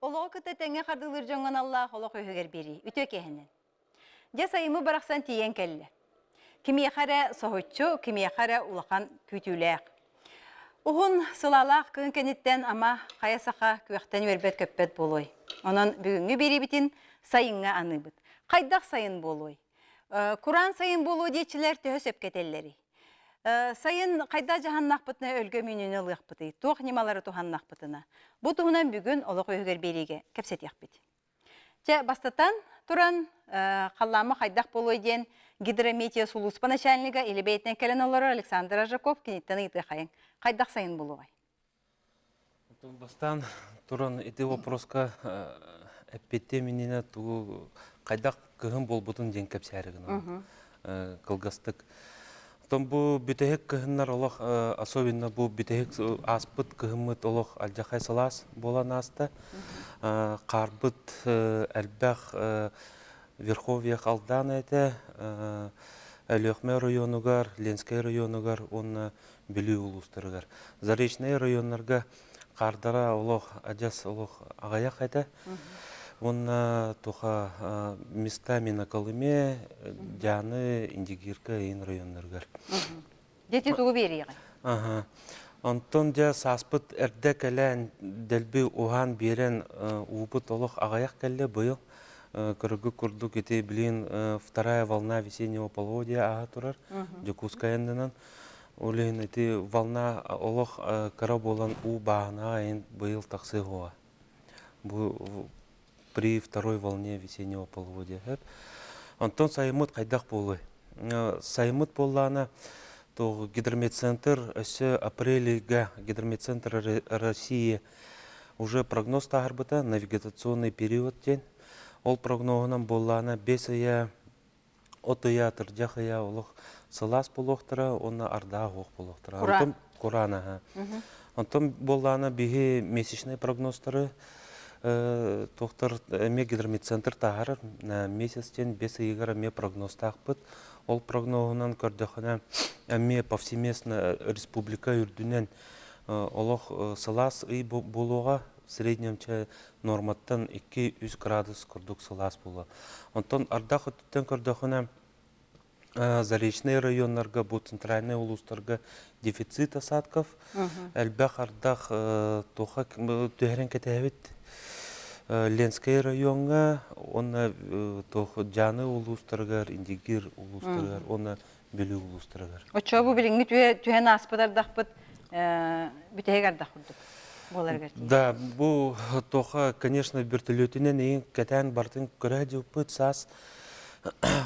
Олоҕу кытта тэҥҥэ хардыылыыр дьоҥҥо аналлаах олох үһүгэр биэрии. Үтүө киэһэнэн. Дьэ сайыммыт барахсан тиийэн кэллэ. Кимиэхэ эрэ соһуччу, кимиэхэ эрэ улахан күүтүүлээх. Уһун сылаалаах кыһын кэнниттэн ама хайа саха күөхтэн үөрбэт-көппөт буолуой. Онон бүгүҥҥү биэриибитин сайыҥҥа аныыбыт. Хайдах сайын буолуой? Кураан сайын буолуо диэччилэр төһө сөпкө этэллэрий? Сайын хайдах дьаһаннахпытына өлгөм үүнүүнү ылыахпытый, туох ньымалары туһаннахпытына? Бу туһунан бүгүн олох үһүгэр биэриигэ кэпсэтиэхпит. Чэ, бастатан туран, халлаама хайдах буолуой диэн гидрометео сулууспа начальнига или бэйэтинэн кэлэн олорор Александр Аржаков киниттэн ыйытыахайыҥ. Хайдах сайын буолуоҕай? Бастаан туран ити вопроска эппиттиэм иннинэ тугу хайдах кыһын буолбутун диэн кэпсээри гынабын кылгастык. Оттон бу бүтэһик кыһыннар олох особенно бу бүтэһик ааспыт кыһыммыт олох алдьархай сылаас буолан ааста. Хаарбыт элбэх Верховьях Алдан этэ, Өлүөхүмэ оройуонугар, Ленскэй оройуонугар уонна Бүлүү улуустарыгар. Заречнай районнарга хаардара олох адьас олох аҕыйах этэ. Уонна туха местами на Колыме, Дьааны, Индигирка ыйын районнарыгар. Дети тугу биэриэҕэй? Аха. Онтон дьэ сааспыт эрдэ кэлэн, дэлби уһаан биэрэн уубут олох аҕыйах кэллэ быйыл. Көрөргүт курдук ити билигин вторая волна весеннего половодья ааһа турар Дьокуускай аннынан. Ол иһин ити волна олох кыра буолан уу бааһынаҕа иһин быйыл тахсыа суоҕа. Бу при второй волне весеннего половодья. Онтон сайыммыт хайдах буолуой? Сайыммыт буоллаҕына гидрометцентр өссө апрельга гидрометцентр России уже прогноз таһаарбыта навигационный период диэн. Ол прогноһунан буоллаҕына бэс ыйа от ыйа, атырдьах ыйа олох сылаас буолуохтара уонна ардаах уох буолуохтара. Кураан. Кураан аһа. Онтон буоллаҕына биһи месячный прогнозтары туохтар эмиэ гидрометцентр таһаарар месяц диэн бэс ыйыгар эмиэ прогнозтаахпыт. Ол прогноһунан көрдөххүнэ эмиэ повсеместно республика үрдүнэн олох сылаас ый буолуоҕа в среднем норматтан 2-3 градус курдук сылаас буолуо. Онтон ардах өттүттэн көрдөххүнэ, Заречнай районнарга, бу центральнай улуустарга дефицит осадков, элбэх ардах туха түһэрин кэтэһэбит. Ленскэй райоҥҥа уонна туох Дьааны улуустарыгар, Индигир улуустарыгар уонна Бүлүү улуустарыгар. Оччоҕо бу билиҥҥи түһэн ааспыт ардахпыт бүтэһик ардах курдук буоларыгар тиийэр. Да, бу туоха, конечно, вертолетунан эйин кэтээн бартын көрө сылдьыбыппыт саас.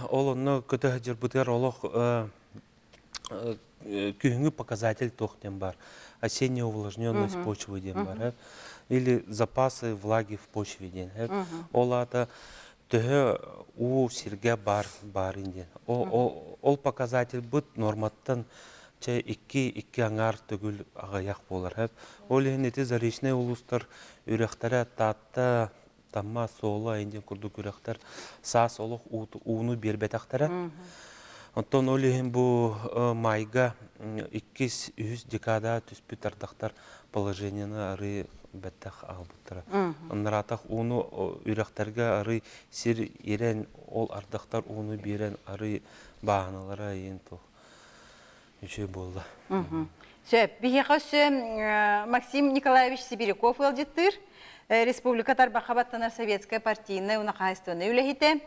Ол онно көтө сылдьарбытыгар олох күһүҥҥү показатель туох диэн бар. Осенняя увлажненность почвы диэн бар. Или запасы влаги в почве диэн. Ол аата төһө уу сиргэ бар баарын диэн. Ол показательбыт норматтан чэ икки аҥаар төгүл аҕыйах буолар. Ол иһин ити заречнай улуустар үрэхтэрэ Таатта, Тамма, Суола диэн курдук үрэхтэр саас олох ууну биэрбэтэхтэрэ. Оттон ол иһин бу майга иккис, үһүс декада түспүт ардахтар положениены арыы бэттэх аҕалбыттара. Ыннараатах ууну үрэхтэргэ арыы сир ирэн, ол ардахтар ууну биэрэн арыы бааһыналара иин туох үчүгэй буолла. Сөп. Биһиэхэ өссө Максим Николаевич Сибиряков ыалдьыттыыр. Республика тарбахха баттанар советскай партийнай уонна хаһаайыстыбаннай үлэһитэ.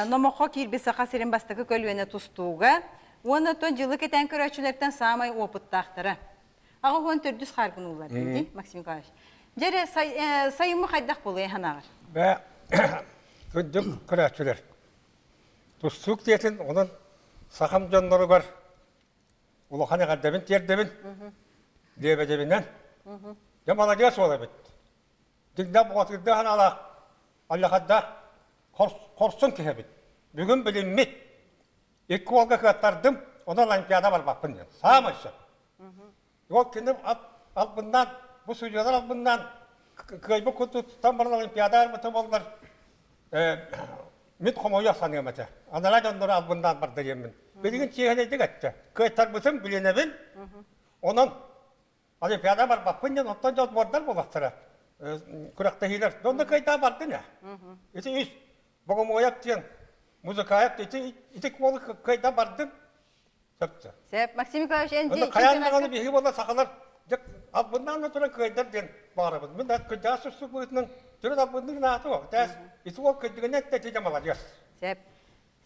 Номоххо киирбит Саха сирин бастакы көлүөнэ тустууга уонна оттон дьылы кэтээн көрөөччүлэртэн саамай опыттаахтара. 84 хааргын ууллар дии, Максим Николаевич. Дьэ эрэ, сайыммы хайдах буолуой ханаҕар? Бэ, кырдьык көрөөччүлэр. Тустуук диэтин, онон сахам дьонноругар улахан эҕэрдэбин тиэрдэбин, диэбэдьэбинэн. Дьэ, маладьыас уол эбит. Дьиҥнээх бухатыырдаах аналаах, аллахардаах хорсун киһи эбит. Бүгүн билиммит. Икки уолга кыаттардым, онон Олимпиада барбаппын диэн. Саамай сөп. Ол кини албыннаан, бу судьуйалар албыннаан кыайбыт курдук тутан баран Олимпиада барбыта буоллар, мин хомойуох саныам этэ. Анараа дьоннору албыннаан барда диэммин. Билигин чиэһинэйдик эттэ. Кыайтарбытым билинэбин. Онон Олимпиада барбаппын диэн оттон дьон буордар буолахтара. Күрэхтэһиилэр. Онно кыайдаа бардын ээ. Ити үс Богомуойап диэн музыкаев ити ити куолу кыайда бардын. Сөптө. Сөп. Максим Николаевич, эн Онно хайаан даҕаны биһиги буолла сахалар дьэ албыннаан да туран кыайдар диэн баҕарабын. Мин да кырдьаҕас сустук быһыытынан төрүт албынныыр наата суох. Тээс ити уол кырдьыгынан эттэ маладьыас. Сөп.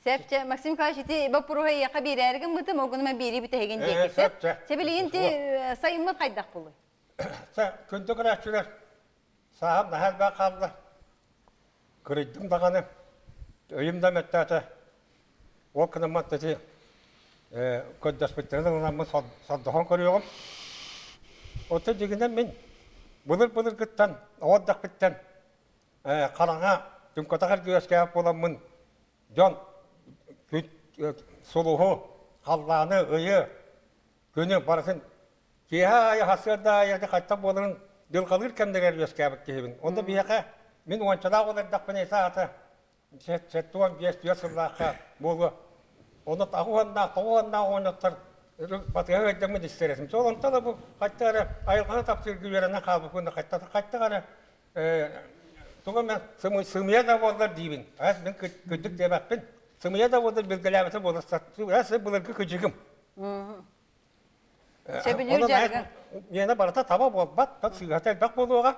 Сөп, чэ, Максим Николаевич, ити боппуруоһу эйиэхэ биэрээри гыммытым, ол гынан биэрии бүтэһигин диэки. Сөп. Сөп, чэ. Чэ, билигин ти сайыммыт хайдах буолуй? Чэ, күндү көрөөччүлэр, сааһым наһаа элбэх хаалла. Кырыйдым даҕаны, өйүм да мөттөөтө. Ол гынаммат ити көрдөспүттэрин ылынаммын сордоһон көрүөҕүм. Оттон дьиҥинэн мин былыр-былыргыттан, оҕо эрдэхпиттэн хараҥа түҥкэтэх эргиэскээх буоламмын дьон сулуһу, халлааны, ыйы, күнү барытын киэһэ аайы, сарсыарда аайы хайтах буоларын дьылҕалыыр кэмнэригэр үөскээбит киһибин. Онно биһиэхэ мин уончалаах ол эрдэхпинэ ити аата 75 түөрт сыллаахха буолуо. Онно аҕыс уоннаах, 90-наах оҕонньоттор батыһа ыалдьаммын истэр этим. Сол онтон да бу хайта эрэ айылҕаны таптыырга үөрэнэн хаалбыппын хайта хайта эрэ тугу эмэ сымыйа да буоллар диибин. Ас мин кырдьык диэбэппин. Сымыйа да буоллар билгэлээбитэ буолар. Ас былыргы кыдьыгым. Сөбүлүүр дьарыгыҥ. Миэнэ барыта таба буолбат, сыыһата элбэх буолуоҕа.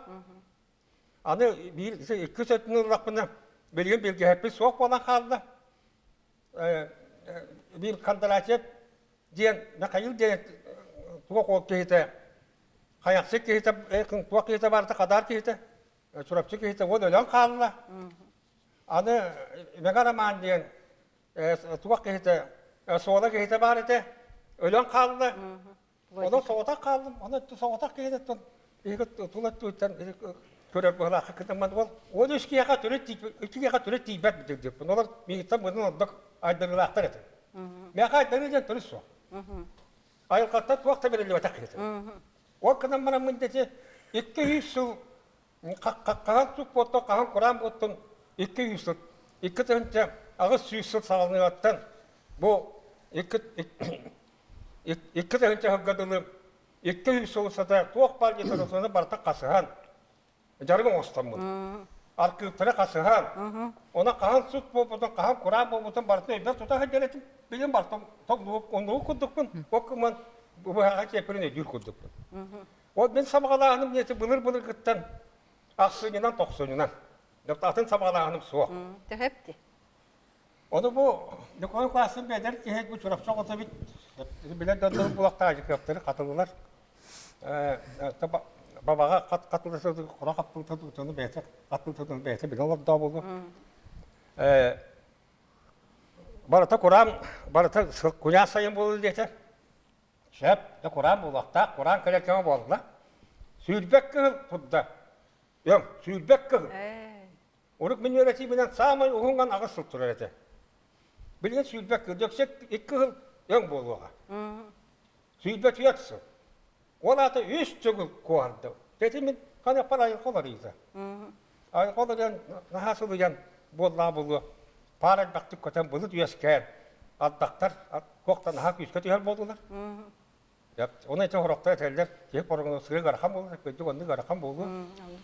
Аны биир иккис өттүн ыллахпына, билигин билгэһэппит суох буолан хаалла. Биир Кондратьев диэн Михаил диэн туох ол киһитэ, хайахсык киһитэ, туох киһитэ барыта хадаар киһитэ, Чурапчы киһитэ уон өлөн хаалла. Аны Мэҥэ Роман диэн туох киһитэ, суола киһитэ баар этэ, өлөн хаалла. Онон соҕотох хааллым, онон соҕотох киһиттэн биһиги тула өттүттэн көрөр быһылаахха кытыммат уол 13 киһиэхэ төрүт икки киһиэхэ төрүт тиийбэт диэппин. Олор миигиттэн быдан ордук айдарыылаахтар этэ. Миэхэ айдарыы диэн төрүт суох. Айылҕаттан туох да бэриллибэтэх киһитэ. Ол гынан бараммын дети 200 сыл хаһан сук буоттун, хаһан кураан буоттун 200 сыл, 2800 сыл саҕаланыаҕыттан бу 2000 сылга дылы 200 сыл устата туох баар литератураны барыта хасыһан, дьарык оҥостоммут. Архыыптары хасыһан, оны хаһан сут буолбутун, хаһан кураан буолбутун барытын өйбөр тута сылдьар этим. Билигин барытын оннугу курдукпун, ол кыман быһаҕа чиэппирин өйдүүр курдукпун. Ол мин сабаҕалааһыным диэти былыр-былыргыттан ахсынньынан, тохсунньунан. Атын сабаҕалааһыным суох. Төһөптү? Ону бу Николай Классов бэдэр киһи бу Чурапчы оҕото эбит. Билэр дьоннорун булахтаах кыаптары хатылылар. Бабаҕа хат хатылы хоро хаттылытын бэйэтэ хаттылытын бэйэтэ билэн олордоо буолуо. Барыта кураан, барыта куйаас сайын буолуо диэтэ. Сөп, да кураан буолуохтаах, кураан кэлэр кэмэ буолла. Сүүрбэт кыһыл турда. Өҥ, 20 кыһыл. Урут мин үөрэтиибинэн саамай уһуҥан 8 сыл турар этэ. Билигин 20 кыһыл, дөксө 2 кыһыл өҥ буолуоҕа. 24 сыл. Ол аата үс төгүл куоһардым. Ити мин ханаппар айылҕа уларыйда. Айылҕа уларыйан, наһаа сылыйан буоллаҕа буолуо. Паар элбэхтик көтөн былыт үөскээн, ардахтар туохтан наһаа күүскэ түһэр буоллулар. Оны ити хорохтор этэллэр, киһи прогнозтыыр ыарахан буолар, кырдьык оннук ыарахан буолуо.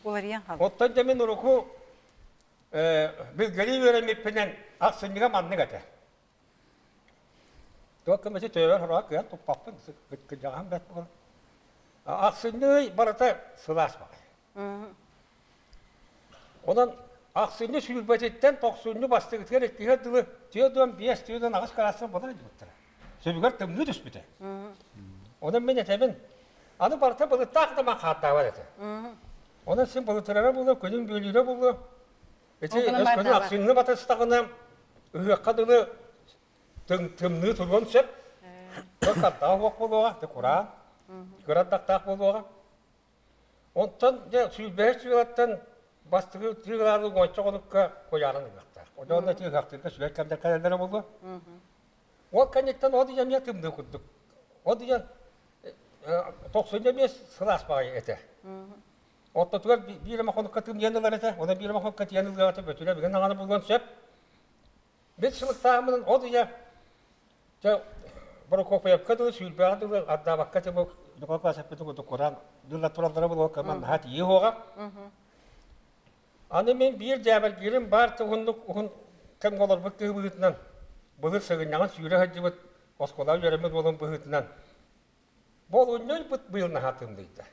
Уларыйан хаалар. Оттон дьэ мин урукку билгэлии үөрэммиппинэн ахсынньыга маннык этэ. Туох көмөтө төбөбөр хороҕо кыайан туппаппын, кырдьаҕаһым бэрт буолан. Ахсынньы ый барыта сылаас баҕайы. Онон ахсынньы сүүрбэтиттэн тохсунньу бастакытыгар иккиһэ дылы 45, 48 кыраастан буолар диэбиттэрэ. Сөбүгэр тымныы түспүтэ. Онон мин этэбин, аны барыта былыттаах да ман хааттаабат этэ. Онон син былытырара буолуо, күнүн бүөлүүрэ буолуо. Ити өскөтүн ахсынньы батыстаҕына ыһыахха дылы тымныы туруон сөп. Картаах уох буолуоҕа, кураан, кыра ардахтаах буолуоҕа. Онтон дьэ сүүрбэһис сыалаттан бастакы тыылаары уонча хонукка куйааран ылыахтаах. Онно тыыһахтыырга сүбэ кэмдэр кэлэллэрэ буолуо. Ол кэнниттэн ол эмиэ тымныы курдук. Ол диэн 95 сылаас баҕайы этэ. Ортотугар биир эмэ хонукка тымныйан ылар этэ, онон биир эмэ хонукка тиийэн ылыаҕа бөтүрэ бүгүн даҕаны булуон сөп. Бит сылыктааммынан ол ийэ дьэ Прокопьевка дылы сүүрбэҕэ дылы ардаабакка дьэ бу Николай Павлович эппитин курдук кураан дьыллар тураллара буолуо кыман наһаа тиийиэ суоҕа. Аны мин биир дьээбэргиирим баар уһуннук уһун кэмҥэ олорбут киһи быһыытынан былыр сыгынньаҕын сүүрэ сылдьыбыт оскуолаҕа үөрэммит буолан быһыытынан бу олунньу ыйбыт быйыл наһаа тымныйда.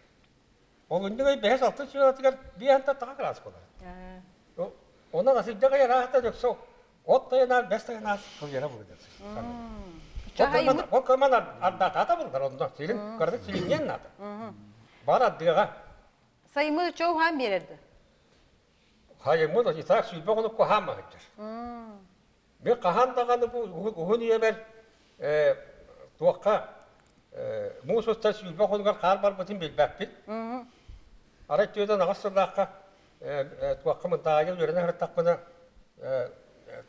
Олунньу ый бэһис алтыс сыалатыгар биэһэн таха кыраас буолар. Онон асыйдах ый арааһата дьоксо от тайанаар бэс тайанаар кылыйара булар. Ол кыман ардатаата булар онно сирин кырдык силинниэн наада. Бар ардыаҕа. Сайымы чоуһаан биэрэрди. Хайыммыт итак сүүрбэ хонук куһаан маһыттар. Мен хаһан даҕаны бу уһун үйэбэр туохха муус устар 20 хонугар хаар барбытын билбэппит. Арай түөтэн аҕыс сыллаахха туохха мынтааҕы үөрэнэ сырыттахпына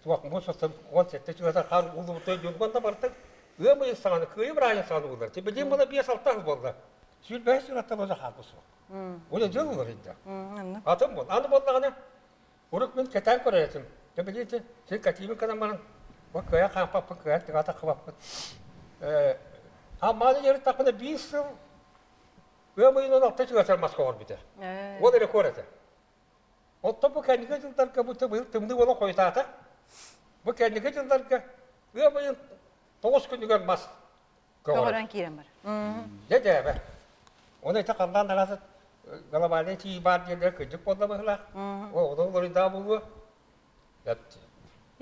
туох муус устар 17 чыгата хаар ууллубута дьунган да бартык ыам ыйын саҕана кыайы быраайын саҕана ууллар. Билигин була биэс алта сыл буолла. 25 сылаттан уже хаалбыт суох. Уна дьыл уларыйда. Атын бол. Аны буоллаҕына Урут мин кэтээн көрөр этим. Дьэ билиити, син кэтиибин гынан баран, бу кыайан хаампаппын, кыайан тыга таххыбаппын. Ээ, Аммааны дьарыктахпына биир сыл ыам ыйынан алта чыгасар маска оҥорбута. Ол рекорд этэ. Оттон бу кэнники дьылларга бу быйыл тымныы буолан хойутаата. Бу кэнники дьылларга ыам ыйын тоҕус күнүгэр мас Көҕөрөн киирэн бар. Дьэ дьээбэ. Оны ити халлаан араасы глобальный тии баар диэннэр кырдьык буолла быһыылаах. Ол олоруйдаа буолуо.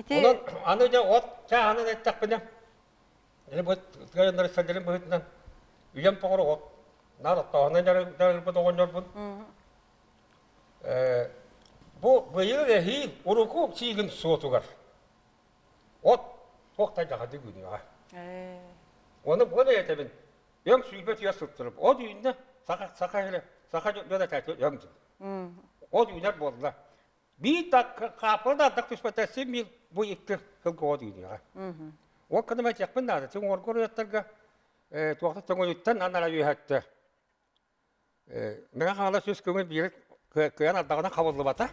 Онон аны дьэ от чааһынан эттэхпинэ, бу тыа сэллэрин быһыытынан үйэм тоҕоро от наар оттооһунан дьарыгырбыт оҕонньорбун. Бу быйыл эһиил уруку сиигин суотугар От туох да дьаһады күнүөҕэ. Ону бу этэбин, өҥ 20 түйэ сыттырып, от үүннэ, саха саха эрэ, саха дьон этээти өҥ дьыл. От үүнэр буолла. Биир да хааппыла да ардах түспэтэ син биир бу икки сылга от үүнүөҕэ. Ол кынам этиэхпин наада, син уоргур уйаттарга туохта төҥөлүттэн анара үөһэттэ. Мэҥэ Хаҥалас үс көҥүл биир кыайан ардаҕынан хабыллыбата.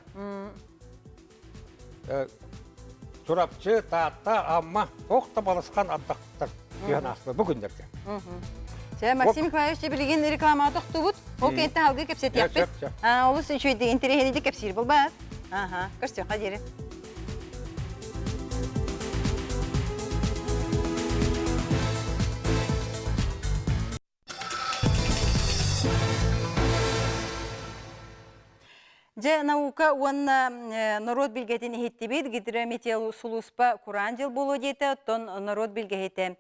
Чурапчы, Таатта, Амма туох да балысхан ардахтар түһэн ааспыт бу күннэргэ. Чэ, Максим Николаевич билигин рекламаҕа тохтубут. Ол кэнниттэн алгыы кэпсэтиэхпит. Олус үчүгэйдик интэриэһинэйдик кэпсиир буолбаат. Аха, көрсүөххэ диэри. Дьэ, наука уонна норуот билгэтин иһиттибит. Гидрометео сулууспа кураан дьыл буолуо диэтэ, оттон норуот билгэһитэ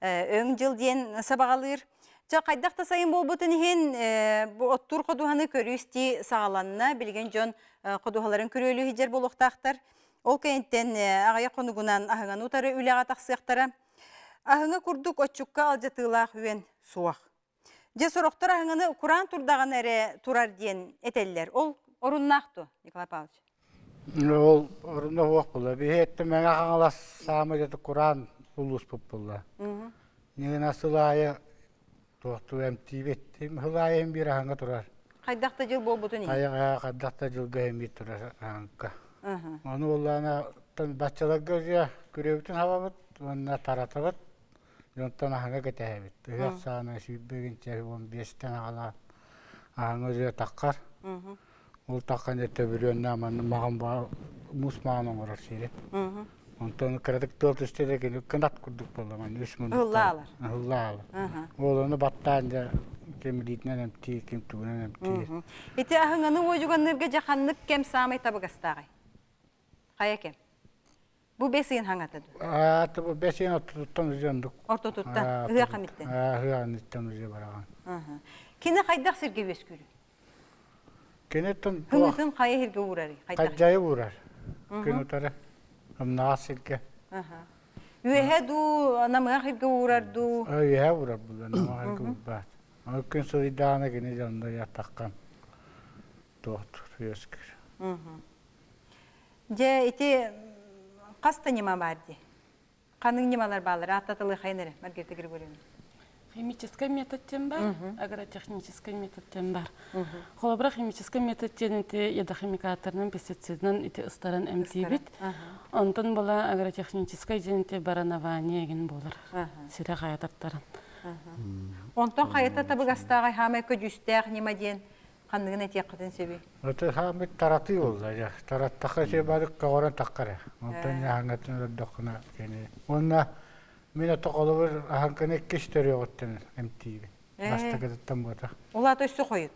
өҥ дьыл диэн сабаҕалыыр. Чэ, хайдах да сайын буолбутун иһин бу оттуур ходуһаны көрүү-истии саҕаланна. Билигин дьон ходуһаларын күрүөлүү сылдьар буолуохтаахтар. Ол кэнниттэн аҕыйах хонугунан аһыҥаны утары үлэҕэ тахсыахтара. Аһыҥа курдук отчукка алдьатыылаах үөн суох. Дьэ, сорохтор аһыҥаны кураан турдаҕына эрэ турар диэн этэллэр. Ол оруннаах дуо, Николай Павлович? Ол орунна суох буолла. Биһи этте Мэҥэ Хаҥалас саамай дьэ кураан улууспут буолла. Ньыгына сыл аайы туохтуу эмтиибит. Сыл аайы иһин биир аһыҥа турар. Хайдах да дьыл буолбутун иһин? Хайдах да дьылга иһин биир турар аһыҥка. Ону буоллаҕына баччаларга дьэ күрүөбүтүн хабабыт уонна таратабыт. Дьонтон аһыҥа кэтэһэбит. Ыһыах саҕана сүүрбэгинчэ уон биэстэн аҕалаан аһыҥа дьэ таххар. Ол таххан дьэ төбүрүөннээх манна маҕан муус маҕан оҥорор сири. Онтон кыратык тыал түстэ да кини кынат курдук буолла манна үс муннуктан. Ыһыллаалар. Ыһыллаалар. Ол ону баттаан дьэ ким илиитинэн эмтиир, ким тугунан эмтиир. Ити аһыҥаны уодьуганныырга дьэ ханнык кэм саамай табыгастааҕый? Хайа кэм? Бу бэс ыйын хаҥата дуо? Аата бу бэс ыйын ортотуттан уже ондук. Ортотуттан, ыһыах эмиттэн. Ыһыах эмиттэн уже бараҕан. Кини хайдах сиргэ үөскүүрүй? Киниттэн Хымытын хайа сиргэ уурарый? Хайдах? Хадьайы уурар. Күн утары. Ымнаҕас сиргэ. Үөһэ дуу, намыһах сиргэ уурар дуу? Үөһэ уурар буолла, намыһах сиргэ уурбаат. Ол күн сылыйдаҕына кини дьонно ятаххан туохтуур үөскүүр. Дьэ, ити хас да ньыма баар дии. Ханнык ньымалар бааллар? Ааттатылыы хайын эрэ, Маргарита Григорьевна. Химическай метод диэн бар, агротехническай метод диэн бар. Холобура, химическай метод диэн ити ядохимикаттарынан, пестицидынан ити ыстаран эмтиибит. Онтон була агротехническай диэн ити баранование эгин буолар. Сирэ хайа тартаран. Онтон хайата табыгастааҕай хаамай көдьүүстээх ньыма диэн ханныгын этиэххитин сөбүй? Это хаамыт таратыы буолла дьэ. Тараттахха сир бары көҕөрөн таххара. Онтон аһаҥҥатын олордоххуна кини. Уонна мин ото холобур аһаҥканы иккис төрүөҕүттэн эмтиибин. Бастакытыттан буотах. Улаата өссө хойут.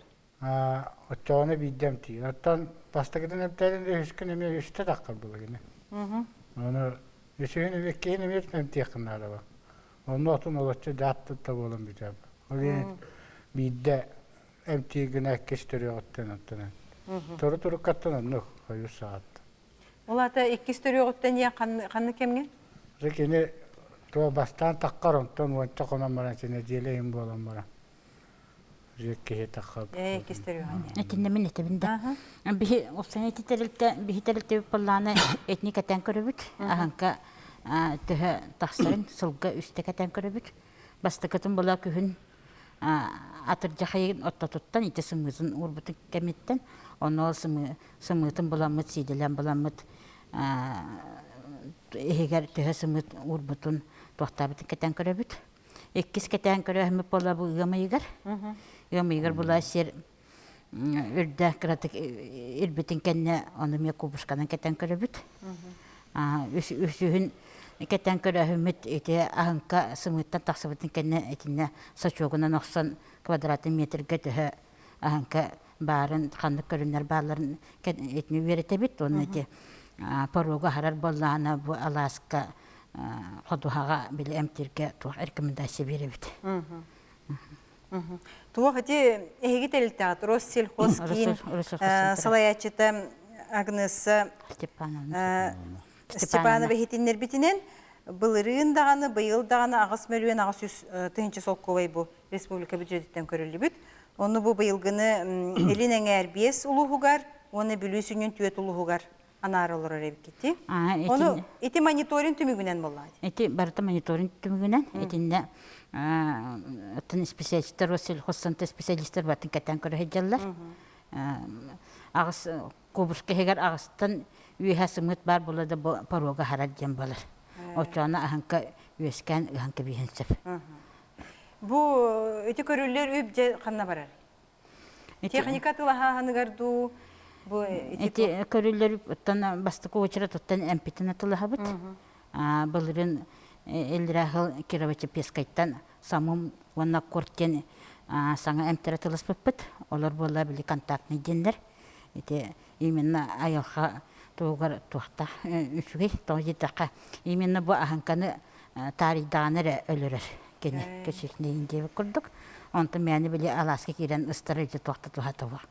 Оччоҕуна биирдэ эмтиир. Оттон бастакытын эмтээтин үһүскүн эмиэ үстэ таххар былыргыны. Ону үсүһүн эмиэ иккиһин эмиэ эмтиэххин наада ба. Онно отун олоччу дьааттыт да буолан бүтэр. Ол иһин биирдэ эмтиир гына иккис төрүөҕүттэн оттон Тору туруккаттан оннук хойус саҕатта. Ол аата иккис төрүөҕүттэн ийэ ханнык кэмҥэ? Дьэ кини туо бастаан таххар онтон уонча хонон баран нэдиэлэ иһин буолан баран киһи таххар. Иккис төрүөҕүн. Итиннэ мин этэбин да. Биһи опсайа ити тэрилтэ биһи тэрилтэбит буоллаҕына этини кэтэн көрөбүт. Аһаҥка төһө тахсарын сылга үстэ кэтэн көрөбүт. Бастакытын була күһүн атырдьах ыйын ортотуттан ити сымыытын уурбутун кэмиттэн ону ол сымыытын буламмыт сиидэлээн буламмыт иһигэр төһө сымыыт уурбутун туохтаабытын кэтэн көрөбүт. Иккис кэтээн көрөөһүммүт буола бу ыам ыйыгар. Ыам ыйыгар була сир үрдэ кыратык ирбитин кэннэ ону эмиэ кубушканан кэтэн көрөбүт. Үсүһүн кэтэн көрөөһүммүт ити аһыҥка сымыыттан тахсыбытын кэннэ итиннэ сочуогунан охсон квадратный метргэ төһө аһыҥка баарын ханнык көрүҥнэр баалларын итини үөрэтэбит уонна ити порогу аһарар буоллаҕына бу алааска ходуһаҕа били эмтииргэ туох рекомендация биэрэбит. Туох ити эһиги тэрилтэҕит Россельхозкиин салайааччыта Агнесса Степанова иһитиннэрбитинэн былырыын даҕаны быйыл даҕаны 8 800 тыһыынча солкуобай бу республика бюджетиттэн көрүллүбүт. Ону бу быйылгыны Илин Эҥээр биэс улууһугар уонна Бүлүү сүнньүн түөрт улууһугар анаара олорор эбиккити. Ону ити мониторинг түмүгүнэн буоллаҕа. Ити барыта мониторинг түмүгүнэн итиннэ оттон специалистар Россельхозцентр специалистар батын кэтэн көрө сылдьаллар. Аҕыс кубушка иһигэр аҕыстан үөһэ сымыыт баар буола да бу порога аһарар диэн буолар. Оччоҕуна аһыҥка үөскээн ыһан кэбиһэн сөп. Бу ити көрүллэр үп дьэ ханна барар? Техника тылаһааһыныгар дуу бу ити көрүллэр оттон бастакы очерет оттон эмпитин атылаһабыт. Былырын Эллирахыл Кирово-Чепецкайтан самум уонна корт диэн саҥа эмтэрэ тылыспыппыт. Олор буолла били контактный диэннэр. Ити именно айылҕа туһугар туохтаах үчүгэй тоҕо диэтэххэ именно бу аһыҥканы таарыйдаҕына эрэ өлөрөр кини кэчиһинэйин диэбит курдук онтон мээнэ били алааска киирэн ыстарар ити туох да туһата суох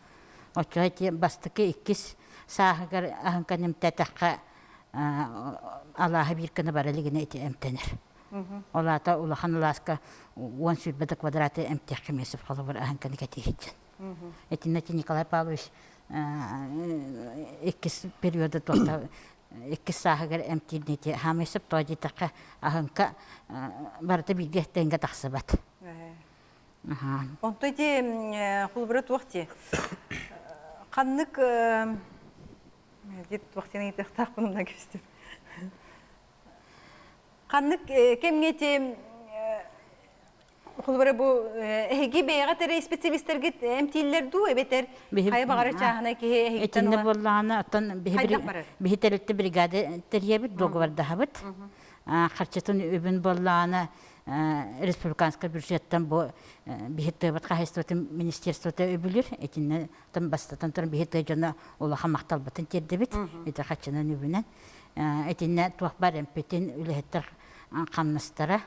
оччоҕо ити бастакы иккис сааһыгар аһыҥканы эмтээтэххэ алааһы биир гына бара илигинэ ити эмтэнэр ол аата улахан алааска 10 сүүрбэ да квадраты эмтиэххэ эмиэ сөп холобур аһыҥканы кэтииһиччин Итиннэ Николай Павлович иккис периоды туохта иккис сааһыгар эмтиирнити хаамай сөп тоҕо диэтэххэ аһыҥка барыта бииргэ тэҥҥэ тахсыбат. Онто ити холобура туох дии ханнык туох диэн ыйытыахтаахпын умна кэбистим. Ханнык кэмҥэ ити Холобура бу эһиги бэйэҕит эрэ специалистэргит эмтииллэр дуу эбэтэр хайа баҕарар чааһынай киһи эһигиттэн Итиннэ буоллаҕына оттон биһи тэрилтэ бригада тэрийэбит, договордаһабыт. Харчытын үбүн буоллаҕына республиканскай бюджеттан бу биһи тыабыт хаһайыстыбатын министерствота үбүлүр. Итиннэ бастатан туран биһи тыа дьоно улахан махталбытын тиэрдэбит. Ити харчынан үбүнэн. Итиннэ туох бар эмпитин үлэһиттэр хамнастара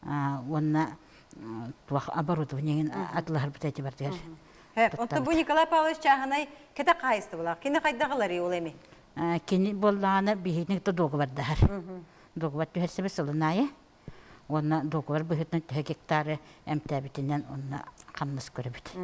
уонна туох оборудованиеын атылаһарбыт эти бардыгар. Онто бу Николай Павлович чааһынай кэтэх хаһайыстыбалаах. Кини хайдах ыларый ол эми? Кини буоллаҕына биһигини кытта дуогабардаһар. Дуогабар түһэрсэбит сылын аайы. Уонна дуогабар быһыытынан төһө гектары эмтээбитинэн онно хамнас көрөбүт.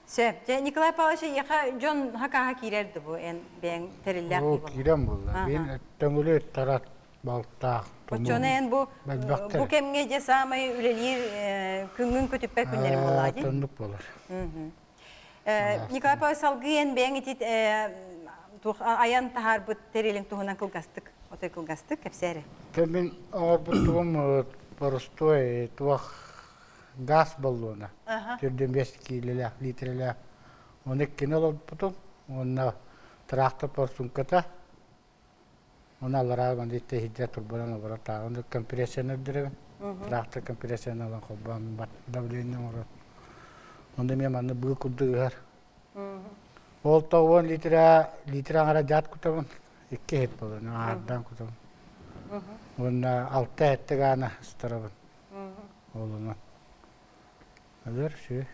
Сөп. Дьэ, Николай Павлович, эйиэхэ дьон хакааһа киирэр да бу эн бэйэҥ тэриллээх Оо, киирэн буолла. Мин төҥүлү тарат балтаах Оччону эн бу бу кэмҥэ дьэ саамай үлэлиир күҥҥүн көтүппэт күннэрин буоллаҕа дии. Оннук буолар. Николай Павлович, салгыы эн бэйэҥ ити туох айан таһаарбыт тэрилиҥ туһунан кылгастык, отой кылгастык кэпсээ эрэ. Мин оҥорбут тугум. Боростуой туох газ баллона. 45 киилэлээх, литрэлээх. Оны иккини олорбутум. Уонна трактор порсумката. Оны аллараа манна иттэ турбанан олорор тааҕын Оны компрессияны үрдүрэбин. Трактор компрессияны алан холбоон давление оҥорор. Онно эмиэ манна быыл курдук ыһар. Ол 90 литра литра аҥара дьаат кутабын. Икки иһит буолар, аҥаардаан кутабын. Уонна алта эттик аана ыстарабын. Олунан. Өлөр сү.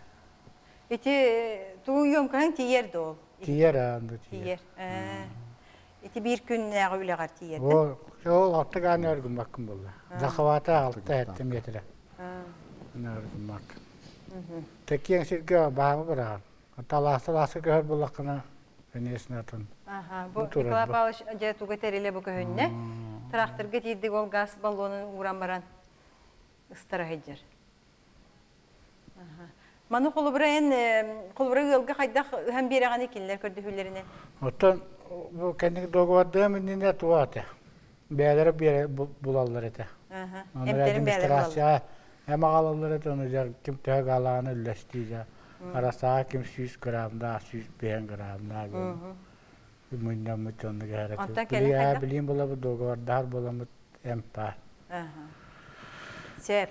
Ити тугун ёмкаһын тиийэр да ол? Тиийэр аанды тиийэр. Тиийэр. Ити биир күннээҕи үлэҕэр тиийэр. Ол ол алта гааны өргүммаккын буолла. Захвата алта эттим метрэ. Өргүммак. Тэкиэн сиргэ баамы быраҕан. Талааса-талааса көһөр буллаххына конечно атын. Аха, бу Николай Павлович дьэ туга тэрилэ бу көһүннэ. Тракторга тиийдик ол газ баллонун ууран баран ыстара сылдьар. Маны холобура эн холобура ыалга хайдах ыһан биэрэҕини кинилэр көрдөһүүлэринэн? Оттон бу кэнники договордыам иннинэ туох этэ? Бэйэлэрэ биэрэ булаллар этэ. Эмтэрин бэйэлэрэ булаллар. Эм аҕалаллар этэ, ону дьэ ким төһө гаалаҕын үллэстии дьэ. Арасааҕа ким 100 граммдаах, 105 граммдаах мунньаммыт дьонну кэһэр этэ. Билиин булабыт, договордаһар буоламмыт эмп баар. Сөп.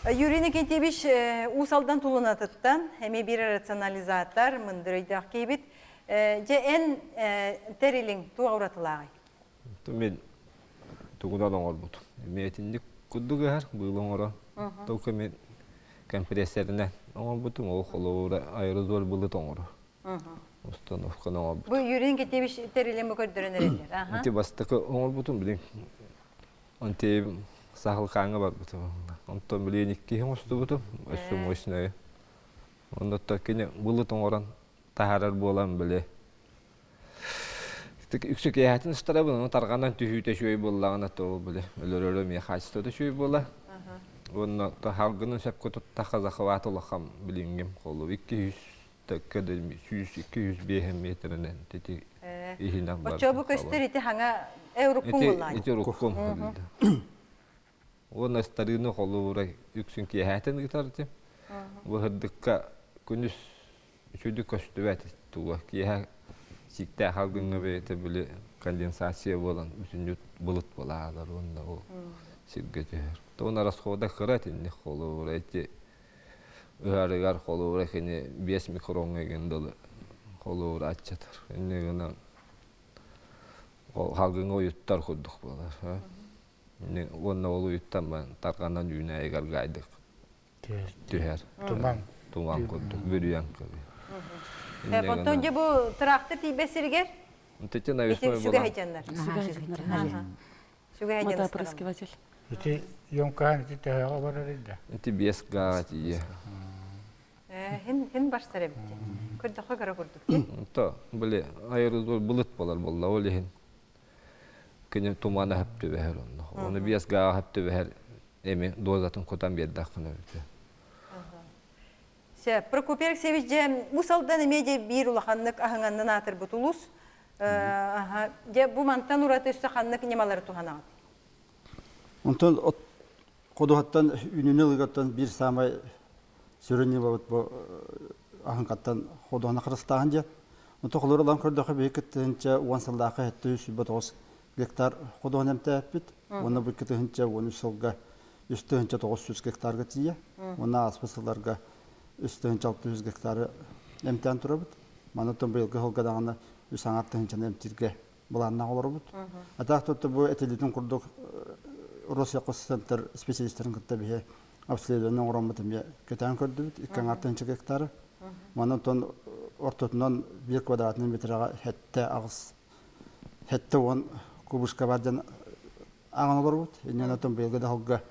Юрий Никитьевич Уус Алдан Тулунатыттан эмиэ биир рационализатор, мындыр өйдөөх киһибит. Дьэ эн тэрилиҥ туох уратылааҕый? Мен тугунан оҥорбутум. Эмиэ итинник курдук ыһар, быыл оҥоро. Только мен компрессорынан оҥорбутум, ол холобура аэрозоль былыт оҥоро. Установканы оҥорбутум. Бу Юрий Никитьевич тэрилин бу көрдөрөн эрэллэр. Ити бастакы оҥорбутум, билин онтиэм саһылкааҥҥа барбытым. Онтон билин иккиһин оҥостубутум, өссө мощнайы. Онно кини былыт оҥорон таһаарар буолан били үксү киэһэтин ыстарабын, ону тарҕанан түһүүтэ үчүгэй буоллаҕына то били өлөрөрө эмиэ хаачыстыбата үчүгэй буола. Уонна то халгынын сөпкө туттахха захват улахан билиҥҥим холу 200 төккө да 100 205 метринэн ити иһинэн бар. Оччо бу көстөр ити хаҥа уруккун буоллаҕа. Ити уруккум. Уонна ыстарыыны холобура үксүн киэһээтин ыытар этим. Бу сырдыкка күнүс үчүгүйдүк көстүбэт туга киэһэ сииктээх алгыҥҥа бэйэтэ били конденсация буолан бүтүннүү былыт буолаалар уонна ол сиргэ түһэр. Уонна расхода кыра итинник холобура ити ыһарыгар холобура кини 5 микроҥҥа игин дылы холобура аччатар. Инньэ гынан халгыҥҥа уйуттар курдук буолар. Уонна ол уйуттан тарҕанан үүнээйигэр гайдык түһэр. Туман. Туман курдук бүрүйэн көбү. Онтон дьэ бу трактор тиийбэт сиригэр Ити навесной сүгэ сылдьаннар. Сүгэ сылдьан Мотоопрыскиватель. Ити ёмкаан ити төһөҕө барар да? Ити 5 гаа тиийэ. Хин хин барсар эбит. Көрдөххө кыра курдук. То били аэрозоль былыт болар болла ол иһин кини тумана хөп түбэһэр онно. Оны 5 гаа хөп түбэһэр эми дозатын кутан биэрдэххинэ бүтэ. Сөп. Прокопий Алексеевич дьэ Уус Алдан эмиэ дьэ биир улаханнык аһыҥаннан аатырбыт улуус. Дьэ бу мантан ураты өссө ханнык ньымалары туһанаҕыт? Онтон ходуһаттан үүнүүнү ылыгаттан биир саамай сүрүн ньымабыт бу аһыҥкаттан ходуһаны харыстааһын диэн. Онтон холобур ылан көрдөххө биһиги 10 сыллаахха 729 гектар ходуһаны эмтээппит. Уонна бу 2013 сылга 3900 гектарга тиийэ. Уонна ааспыт сылларга 3600 гектары эмтээн турабыт. Манна быйылгы сылга даҕаны үс аҥар тыһыынчаны эмтииргэ былааннаах олоробут. Атаах тутта бу этиллитин курдук Россельхозцентр специалистарын кытта биһи обследование оҥороммут эмиэ кэтээн көрдүбүт. Икки аҥар тыһыынча гектары. Манан тон ортотунан биир квадратный метраҕа хэттэ аҕыс 70 кубушка бар диэн ааҕан олоробут. Инньэ онтон быйылгы да сылга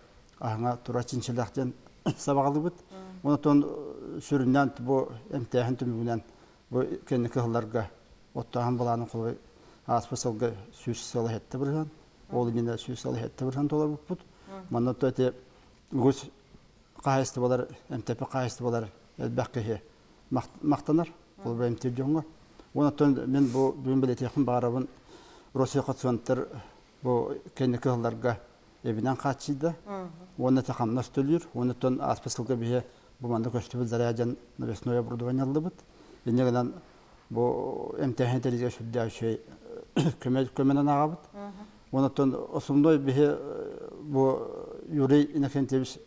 аһаҥа тура чинчилээх диэн сабаҕалыыбыт. Онтон сүрүннээн бу эмтээһин түмүгүнэн бу кэнники сылларга оттооһун былаанын холобур ааспыт сылга 100 сыл бырыһан, ол иннинэ 100 сыл бырыһан толорбуппут. Манна то эти үгүс хаһаайыстыбалар, эмтэпи хаһаайыстыбалар элбэх киһи махтанар, холобур эмтиир дьоҥҥо. Онтон мин бу бүгүн бэлиэтиэхпин баҕарабын Россельхозцентр бу кэнники сылларга эбинэн хааччыйда. Уонна те хамнас төлүүр. Уонна ааспыт сылга биһи бу манна көстүбүт заряжен навесное оборудование ыллыбыт. Инньэ гынан бу эмтээһин тэрилгэ сүрдээх үчүгэй көмө көмөнөн ааҕабыт. Онтон основной биһи бу Юрий Иннокентьевич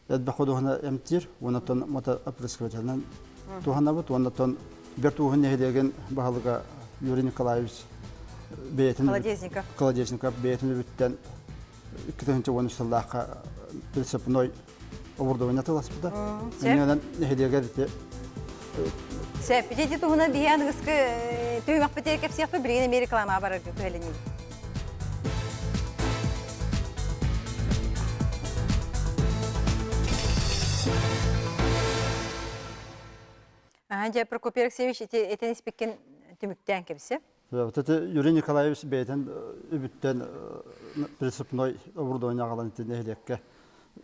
элбэх ходуһана эмтиир, онтон мотоопрыскивателынан туһанабыт, онтон Бэрт Ууһун нэһилиэгин баһылыга Юрий Николаевич бэйэтин Колодезников. Колодезников бэйэтин үбүттэн 2013 сыллаахха прицепной оборудование тыласпыта. Иннинэн нэһилиэгэр ити Сөп. Ити туһунан биһи аныгыскы түһүмэхпитигэр кэпсиэхпит, билигин эмиэ рекламаҕа барарга күһэлэниибит. Дьэ, Прокопий Алексеевич, ити этэн испиккин түмүктээн кэбисэ. Вот Юрий Николаевич бэйэтин үбүттэн прицепной оборудование аҕалан ити нэһилиэккэ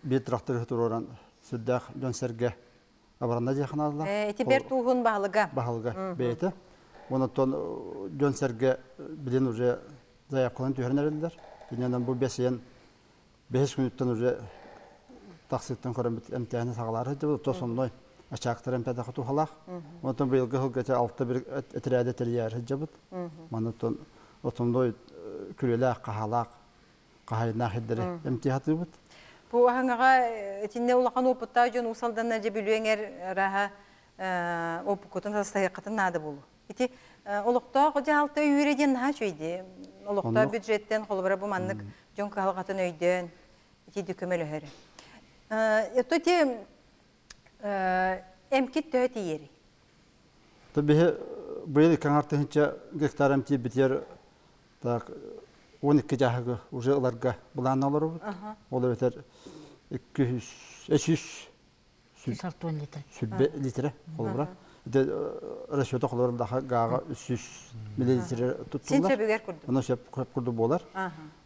биир тракторы туруоран сүрдээх дьон-сэргэ абаранна диэхин аалла. Ити бэрт ууһун баһылыга. Баһылыга бэйэтэ. Онон дьон-сэргэ билин уже заявкаларын түһэрэн эрэллэр. Иннинэн бу бэс ыйын бэһис күнүттэн уже тахсыыттан көрөммүт эмтээһини саҕалаары сылдьабыт. То сонной ачаактар эмтээтэхэ туһалаах. Онтон быйылгы сылга алта бір этэрээдэ тэрийээри сылдьабыт. Манна отондой күрүөлээх, хаһаалаах, хаһайыннаах сирдэри эмтии сатыыбыт. Бу аһаҥаҕа итиннэ улахан опыттаах дьон Уус Алданна дьэ Бүлүү ыраһа опуккутун састаһыаххытын наада буолуо. Ити олохтоох дьаһалта өйүүрэ диэн наһаа үчүгэй. Олохтоох бюджеттэн холобура бу маннык дьон кыһалҕатын өйдөөн ити көмөлөһөр. Это ити эмкит төһө тиийэрий? Биһи быйыл икки тыһыынча гектар эмтиирбитигэр так 12 дьааһыгы уже ыларга былаанна олоробут. Ол эбэтэр 200 300 160 литр. Сүрбэ литре холобура. Ити расчета холобура даха гаага 300 миллилитр туттуллар. Син сөбүгэр курдук. Оно сөп курдук буолар.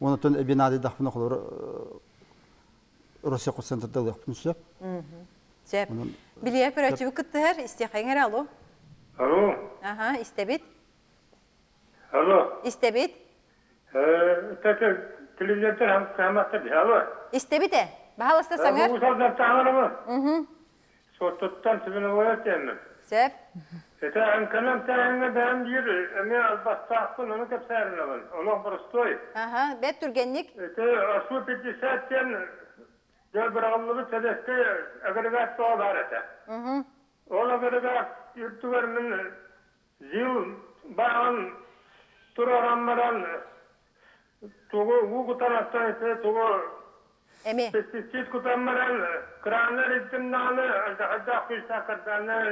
Онотон эбинады дахпына холобура Россия центрда ылыахпын сөп. Сөп. Билия көрөөччүбүт кыттыһар, истиэхэйиҥ эрэ, алло. Алло. Аха, истэбит. Алло. Истэбит. Телевизордар хаматтар алло. Истэбит э. Баһалыста саҥар. Уусалдар таҥарабы. Соттуттан түбүнэ теммин. Сөп. Это анканан тааҥҥа бэйэм биир эмиэ албастаахпын, ону кэпсээринэбин. Олох боростуой. Аха, бэт түргэнник. Это АСУ 50 диэн дьэ быраҕыллыбыт сэбиэскэй агрегат тоҕо баар этэ. Ол агрегат үрдүгэр мин ЗИЛ бааҕын туруоран баран тугу уу кутан аттан ити тугу Эми. Пестицид кутан баран краннар илтимнааны алдьархайдаах күүстээх карданнар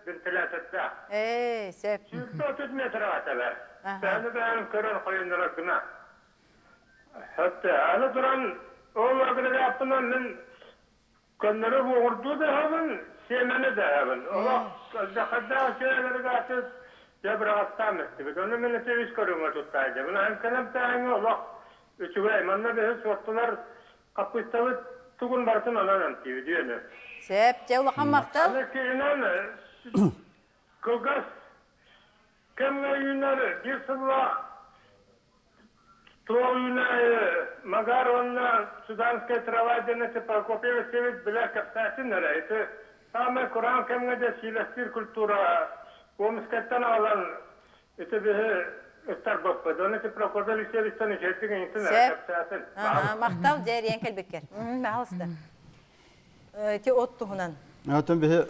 вентилятордаах. Ээ, сөп. 130 метр аталар. Сәні бәрін көрөр қойындырар гына. Хәтта аны туран ол агрегатынан мен көннөрү буоҕурдуу да ыһабын, сиэмэни да ыһабын. Олох алдьархайдаах үчүгэй агрегаты дьэ быраҕаттаан эттибит. Ону мин ити үс көрүҥҥэ туттаайдым. Аһыҥканан тааҥҥа олох үчүгэй. Манна биһи суоттулар хаппыыстабыт тугун барытын онон эмтиибит үөнү. Сөп, дьэ улахан махтал. Аны киһинэн кылгас кэмҥэ үүнэр биир сыллаах туох үүнээйи Магар уонна Суданская трава диэн ити Прокопий Васильевич билэр кэпсээтин эрэ. Ити саамай кураан кэмҥэ дьэ сиилэстиир культура Омскайтан аҕалан ити биһи ыттарбыппыт. Оны ити Прокопий Алексеевичтан үчүгэйдик ыйытын эрэ кэпсээтин. Махтал дьэ эриэн кэлбиккэр. Баһалыста. Ити от туһунан. Оттон биһи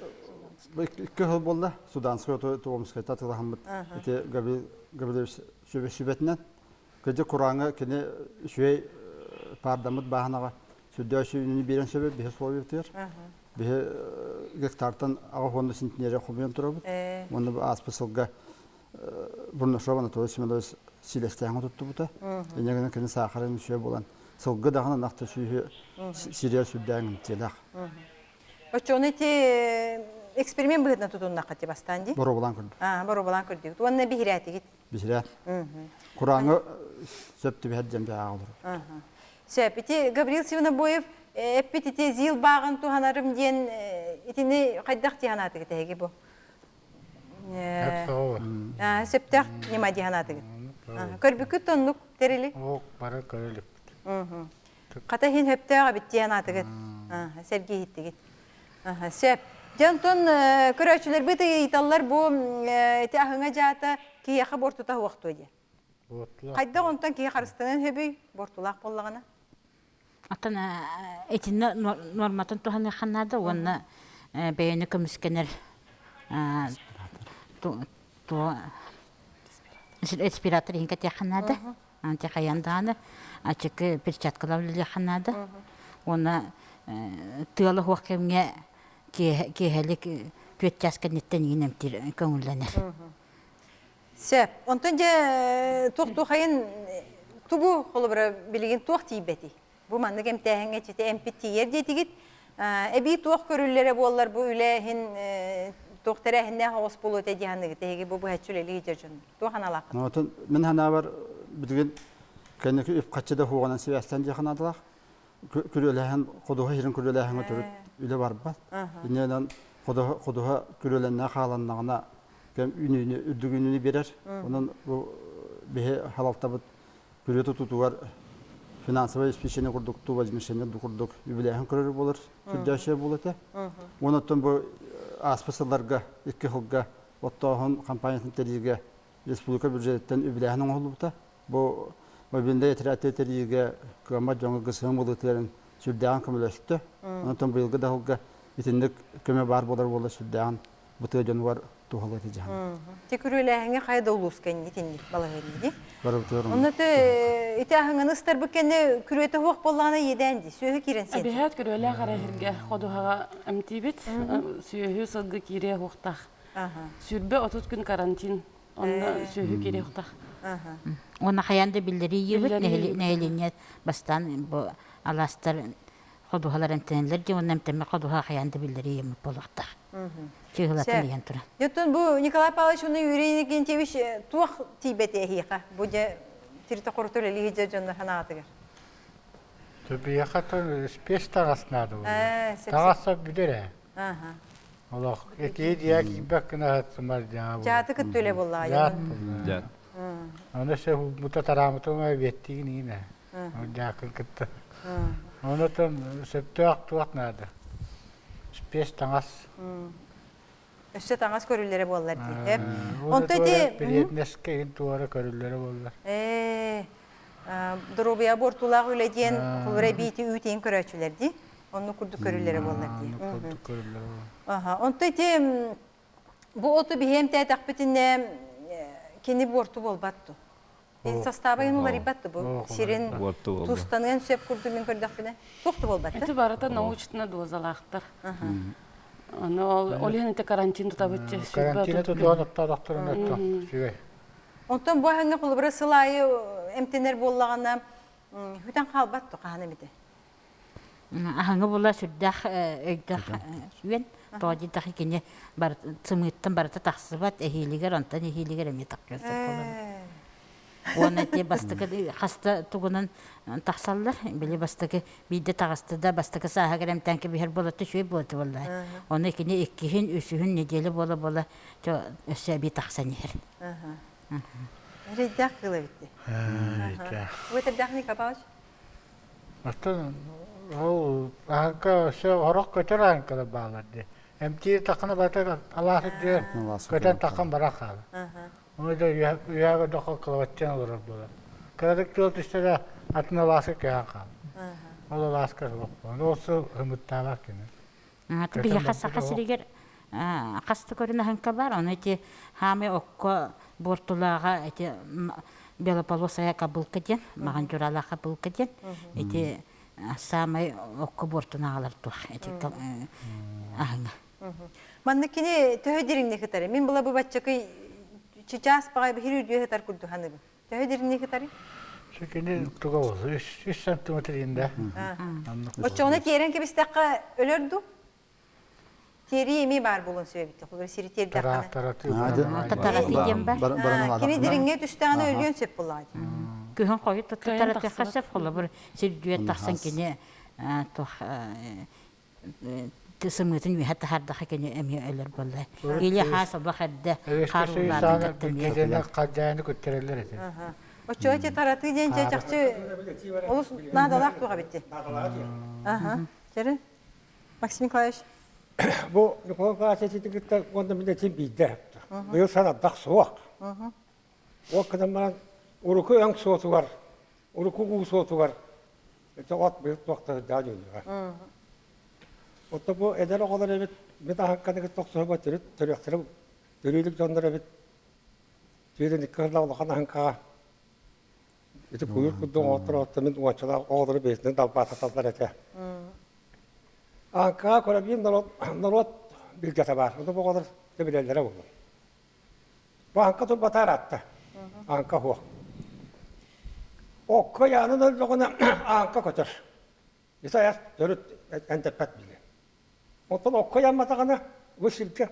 икки сыл буолла Суданскай оту Омскайта атыылаһаммыт. Ити Гаврил Гаврилович сүбэтинэн. Кыдьы курааҥҥа кини үчүгэй паардаммыт бааһынаҕа сүрдээх үчүгэйини биэрэн сөбө биһи условиятыгар. Биһи гектартан аҕа уонна сентнери хомуйан турабыт. Уонна ааспыт сылга Бурнашов Анатолий Семенович силэстээҥҥэ туттубута. Инньэ гынан кини саахарын үчүгэй буолан сылгы даҕаны ынах сүүһү сириэр сүрдээх иҥэмтиэлээх. Оччоҕуна ити эксперимент быһыытынан тутуннахха ти бастаан дии? Боруобалаан көрдүк. Боруобалаан көрдүгүт. Уонна биһирээтигит? Биһирээт. Курааҥҥа сөп түбэһэр диэн бэйэҕэ олорор. Сөп. Ити Гаврил Свинобоев эппит ити ЗИЛ бааҕын туһанарым диэн итини хайдах дии санаатыгыт эһиги бу? Сөптөөх ньыма дии санаатыгыт? Көрбүккүт оннук тэрили? Ок, бары көрө иликпит. Хата иһин хөптөөх эбит диэн аатыгыт. Сэргии иһиттигит. Сөп. Дьэ онтон көрөөччүлэрбит ыйыталлар бу ити аһыҥа дьаата киһиэхэ буортута суохтуо диэн. Хайдах онтон киһи харыстанан сөбүй буортулаах буоллаҕына? Оттон итиннэ нуорматын туһаныахха наада уонна бэйэни көмүскэнэр респиратор иһин кэтиэххэ наада. Антихайан даҕаны ачыкы перчаткалар үлэлиэххэ наада. Уонна тыала суох кэмҥэ киэһэлик түөрт чаас кэнниттэн иҥин эмтиир көҥүллэнэр. Сөп. Онтон дьэ туох-туохайын тугу холобура билигин туох тиийбэтий? Бу маннык эмтээһиҥҥэ чити эмпит тиийэр диэтигит. Эбии туох көрүллэрэ буоллар бу үлэ иһин туох тэрээһиннээх оҕус буолуо этэ дии саныыгыт эһиги бу быһаччы үлэлии сылдьар дьон туох аналааххыт? Оттон мин санаабар билигин кэнники үп-харчы да суоҕунан сибээстээн диэххэ наадалаах. Күрүөлээһин ходуһа сирин күрүөлээһиҥҥэ төрүт үлэ барбат. Иннинэн ходуһа ходуһа күрүөлэннэ хааланнаҕына кэм үүнүүнү үрдүк үүнүүнү биэрэр. Онон бу биһи халалтабыт күрүө тутуутугар финансовое обеспечение курдук туу возмещение курдук үбүлээһин көрөр буолар сүрдээччи буолуо этэ. Уонна оттон бу ааспыт сылларга икки сылга оттооһун компаниятын тэрийиигэ республика бюджетиттэн үбүлээһин оҥоһуллубута. Бу мобильнай отряд тэрийиигэ кыаммат дьоҥҥо ГСМ ылыытыгар сүрдээҕин көмөлөстө. Онтон быйылгы да сылга итинник көмө баар буолар буолла сүрдээҕин бу тыа дьонугар туһалыа этэ дьаһана. Ти күрүөлээһиҥҥэ хайа да улууска итинник балаһыанньа дии. Онно те ити аһыҥаны ыстарбыт кэннэ күрүөтэ суох буоллаҕына иэдээн дии. Сүөһү киирэн сиэн. Эбиһээт күрүөлээх эрэ иһиргэ ходуһаҕа эмтиибит. Сүөһү сылгы киириэ суохтаах. 20-30 күн карантин. Онно сүөһү киириэ суохтаах. Уонна хайаан да биллэрии иибит нэһилиэнньэ бастаан бу алаастар ходуһалар эмтэнэллэр дии уонна эмтэммит ходуһа хайаан да биллэрии ыйыммыт буолуохтаах. Чыыһылатын ыйан туран. Оттон бу Николай Павлович уонна Юрий Иннокентьевич туох тиийбэтэ эһиэхэ? Бу дьэ тиритэ-хорута үлэлии сылдьар дьоннор санаатыгар. Биһиэхэ спец таҥас наада буолла. Таҥас бүтэр ээ. Олох этии диэ киирбэт гына сымар дьаа. Дьааты кытта үлэ буоллаҕа. Дьаат. Аны се мута тараамытыма биэттиин иинэ. Дьаакын кытта. Онотон сөптөөх туох наада. Спец таҥас. Өссө таҥас көрүллэрэ буоллар дии. Онто ити билиэтинэскэ иһин туора көрүллэрэ буоллар. Ээ доруобуйа буортулаах үлэ диэн холобура эбиити үүтиин көрөөччүлэр дии. Оннук курдук көрүллэрэ буоллар дии. Оннук курдук көрүллэрэ буоллар. Аха. Онто ити бу оту биһиэм тээтэхпитинэ кини буорту буолбат дуу? Састааба ин уларыйбат да бу сирин тустаныан сөп курдук мин көрдөхпүнэ туох да буолбат Ити барыта научно дозалаахтар. Аны ол ол иһин ити карантин тутабыт Карантины тутуһан оттоодохторун оттон үчүгэй. Онтон бу аһыҥа холобура сыл аайы эмтэнэр буоллаҕына бүтэн хаалбат то хаһан эмитэ. Аһыҥа була сүрдээх өйдөөх үөн. Тоҕо диэтэххэ кини сымыыттан барыта тахсыбат, эһиилигэр онтон эһиилигэр эмиэ тахсыан сөп буолар. Уонна ити бастакы хаста тугунан тахсаллар. Били бастакы биирдэ таҕыста да бастакы сааһыгар эмтээн кэбиһэр буолата үчүгэй буолта буолла. Ону кини иккиһин, үсүһүн неделя буола-буола өссө эбии тахсан иһэр. Эрэйдээх кыыл эбит дии. Бу этэрдээх Николай Павлович? Оттон ол аһыҥка өссө орох көтөр аһыҥкалар бааллар дии. Эмтиир таххына барыта алаас үрдүгэр көтөн таххан баран хаалар. Ону да үөһэ көрдөххө кылабаччан олорор буолар. Кыратык тыал түстэ да атын алааска көһөн хаалар. Ол алааска суох буолар. Ол сыл ымыттаабат кини. Биһиэхэ Саха сиригэр хас да көрүн аһыҥка баар. Ону ити хаамай окко буортулааҕа ити белополосая кобылка диэн, маҕан дьуралаах кобылка диэн. Ити саамай окко буортун аҕалар туох ити аһыҥа. Манна кини төһө дириҥник ытары? Мин была бу баччакый чычаас баҕай биһир үрдүө ытар курдук саныыбын. Төһө дириҥник ытарый? Кини туга болсу, үс сантиметр инде. Оччоҕуна тиэрэн кэбистэххэ өлөр дуу? Тиэрии эмиэ баар буолуон сөп эбит. Холобур сири тиэрдэххинэ. Таратыы диэн бар. Кини дириҥҥэ түстэҕинэ өлүөн сөп буоллаҕа дии. Күһүн хойут таратыахха сөп. Холобур сирдүө тахсан кини туох сымыытын үөһэ таһаардаха кини эмиэ өлөр буолла. Или хаас олох эрдэ хаар уулаатын кытта эмиэ. Хадьааны күттэрэллэр этэ. Оччоҕо ити таратыы диэн дьэ чахчы олус наадалаах туох эбит дии. Наадалаах дии. Аха. Чэрин. Максим Николаевич. Бу Николай Николаевич кытта уонна мин этим биирдэ. Быйыл санардах суох. Ол гынан баран уруку өҥ суотугар, уруку уу суотугар ити от быйыл туохта сылдьаа дьүллүҕэ. Оттон бу эдэр оҕолор эбит мин аһаҥканы кытта охсуһуба төрүт төрүөхтэрэ төрүүлүк дьоннор эбит Түүнүн икки сыллаах улахан аһыҥкаҕа ити куйуур курдук оҥоттор оттон мин уончалаах оҕолору бэйэтинэн далбаататаллар этэ. Аһыҥкаҕа көрөбүн норуот, норуот билгэтэ баар. Ону бу оҕолор да билэллэрэ буолуо. Бу аһыҥка турбата ыраатта. Аһыҥка суох. Окко яанын өллөҕүнэ аһыҥка көтөр. Ити айас төрүт эндэппэт билэ. Оттон окко ямматаҕына бу сиргэ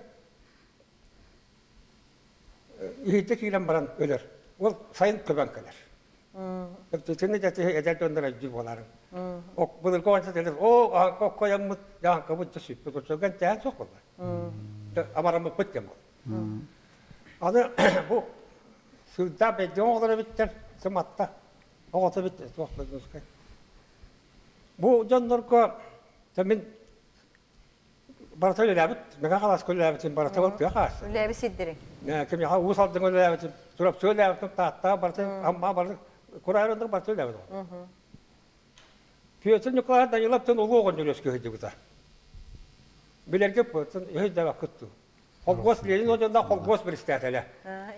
иһирдьэ киирэн баран өлөр. Ол сайын көбөн кэлэр. Итини дьэ эдэр дьоннор өйдүүр буоларын. Былыргы оҕонньор этэр, оо, окко яммыт, дьааҥкабыт дьэ сүппүт, оччолорго тээн суох буолла. Абараммыппыт диэн буолла. Аны бу сыырдаах бэйдиҥ оҕолор эбиттэр, сыматта, оҕото эбит, туох Бу дьоннорго мин барыта үлэлээбит, Мэҥэ Хаҥаласка үлэлээбитим, барыта ол тыа хаасса. Үлэлээбит сирдэриҥ. Кимиэхэ Уус Алдаҥҥа үлэлээбитим, Чурапчыга үлэлээбитим, Тааттаҕа барыта, Аммаҕа барыта, Кураайроннук барыта үлэлээбит. Петр Николаевич Даниловтан улуу оҕонньор үөскүү сылдьыбыта. Билэргэ пытын өйдөбөккүт дуу. Холкуос Ленин орденнаах холкуос председателэ.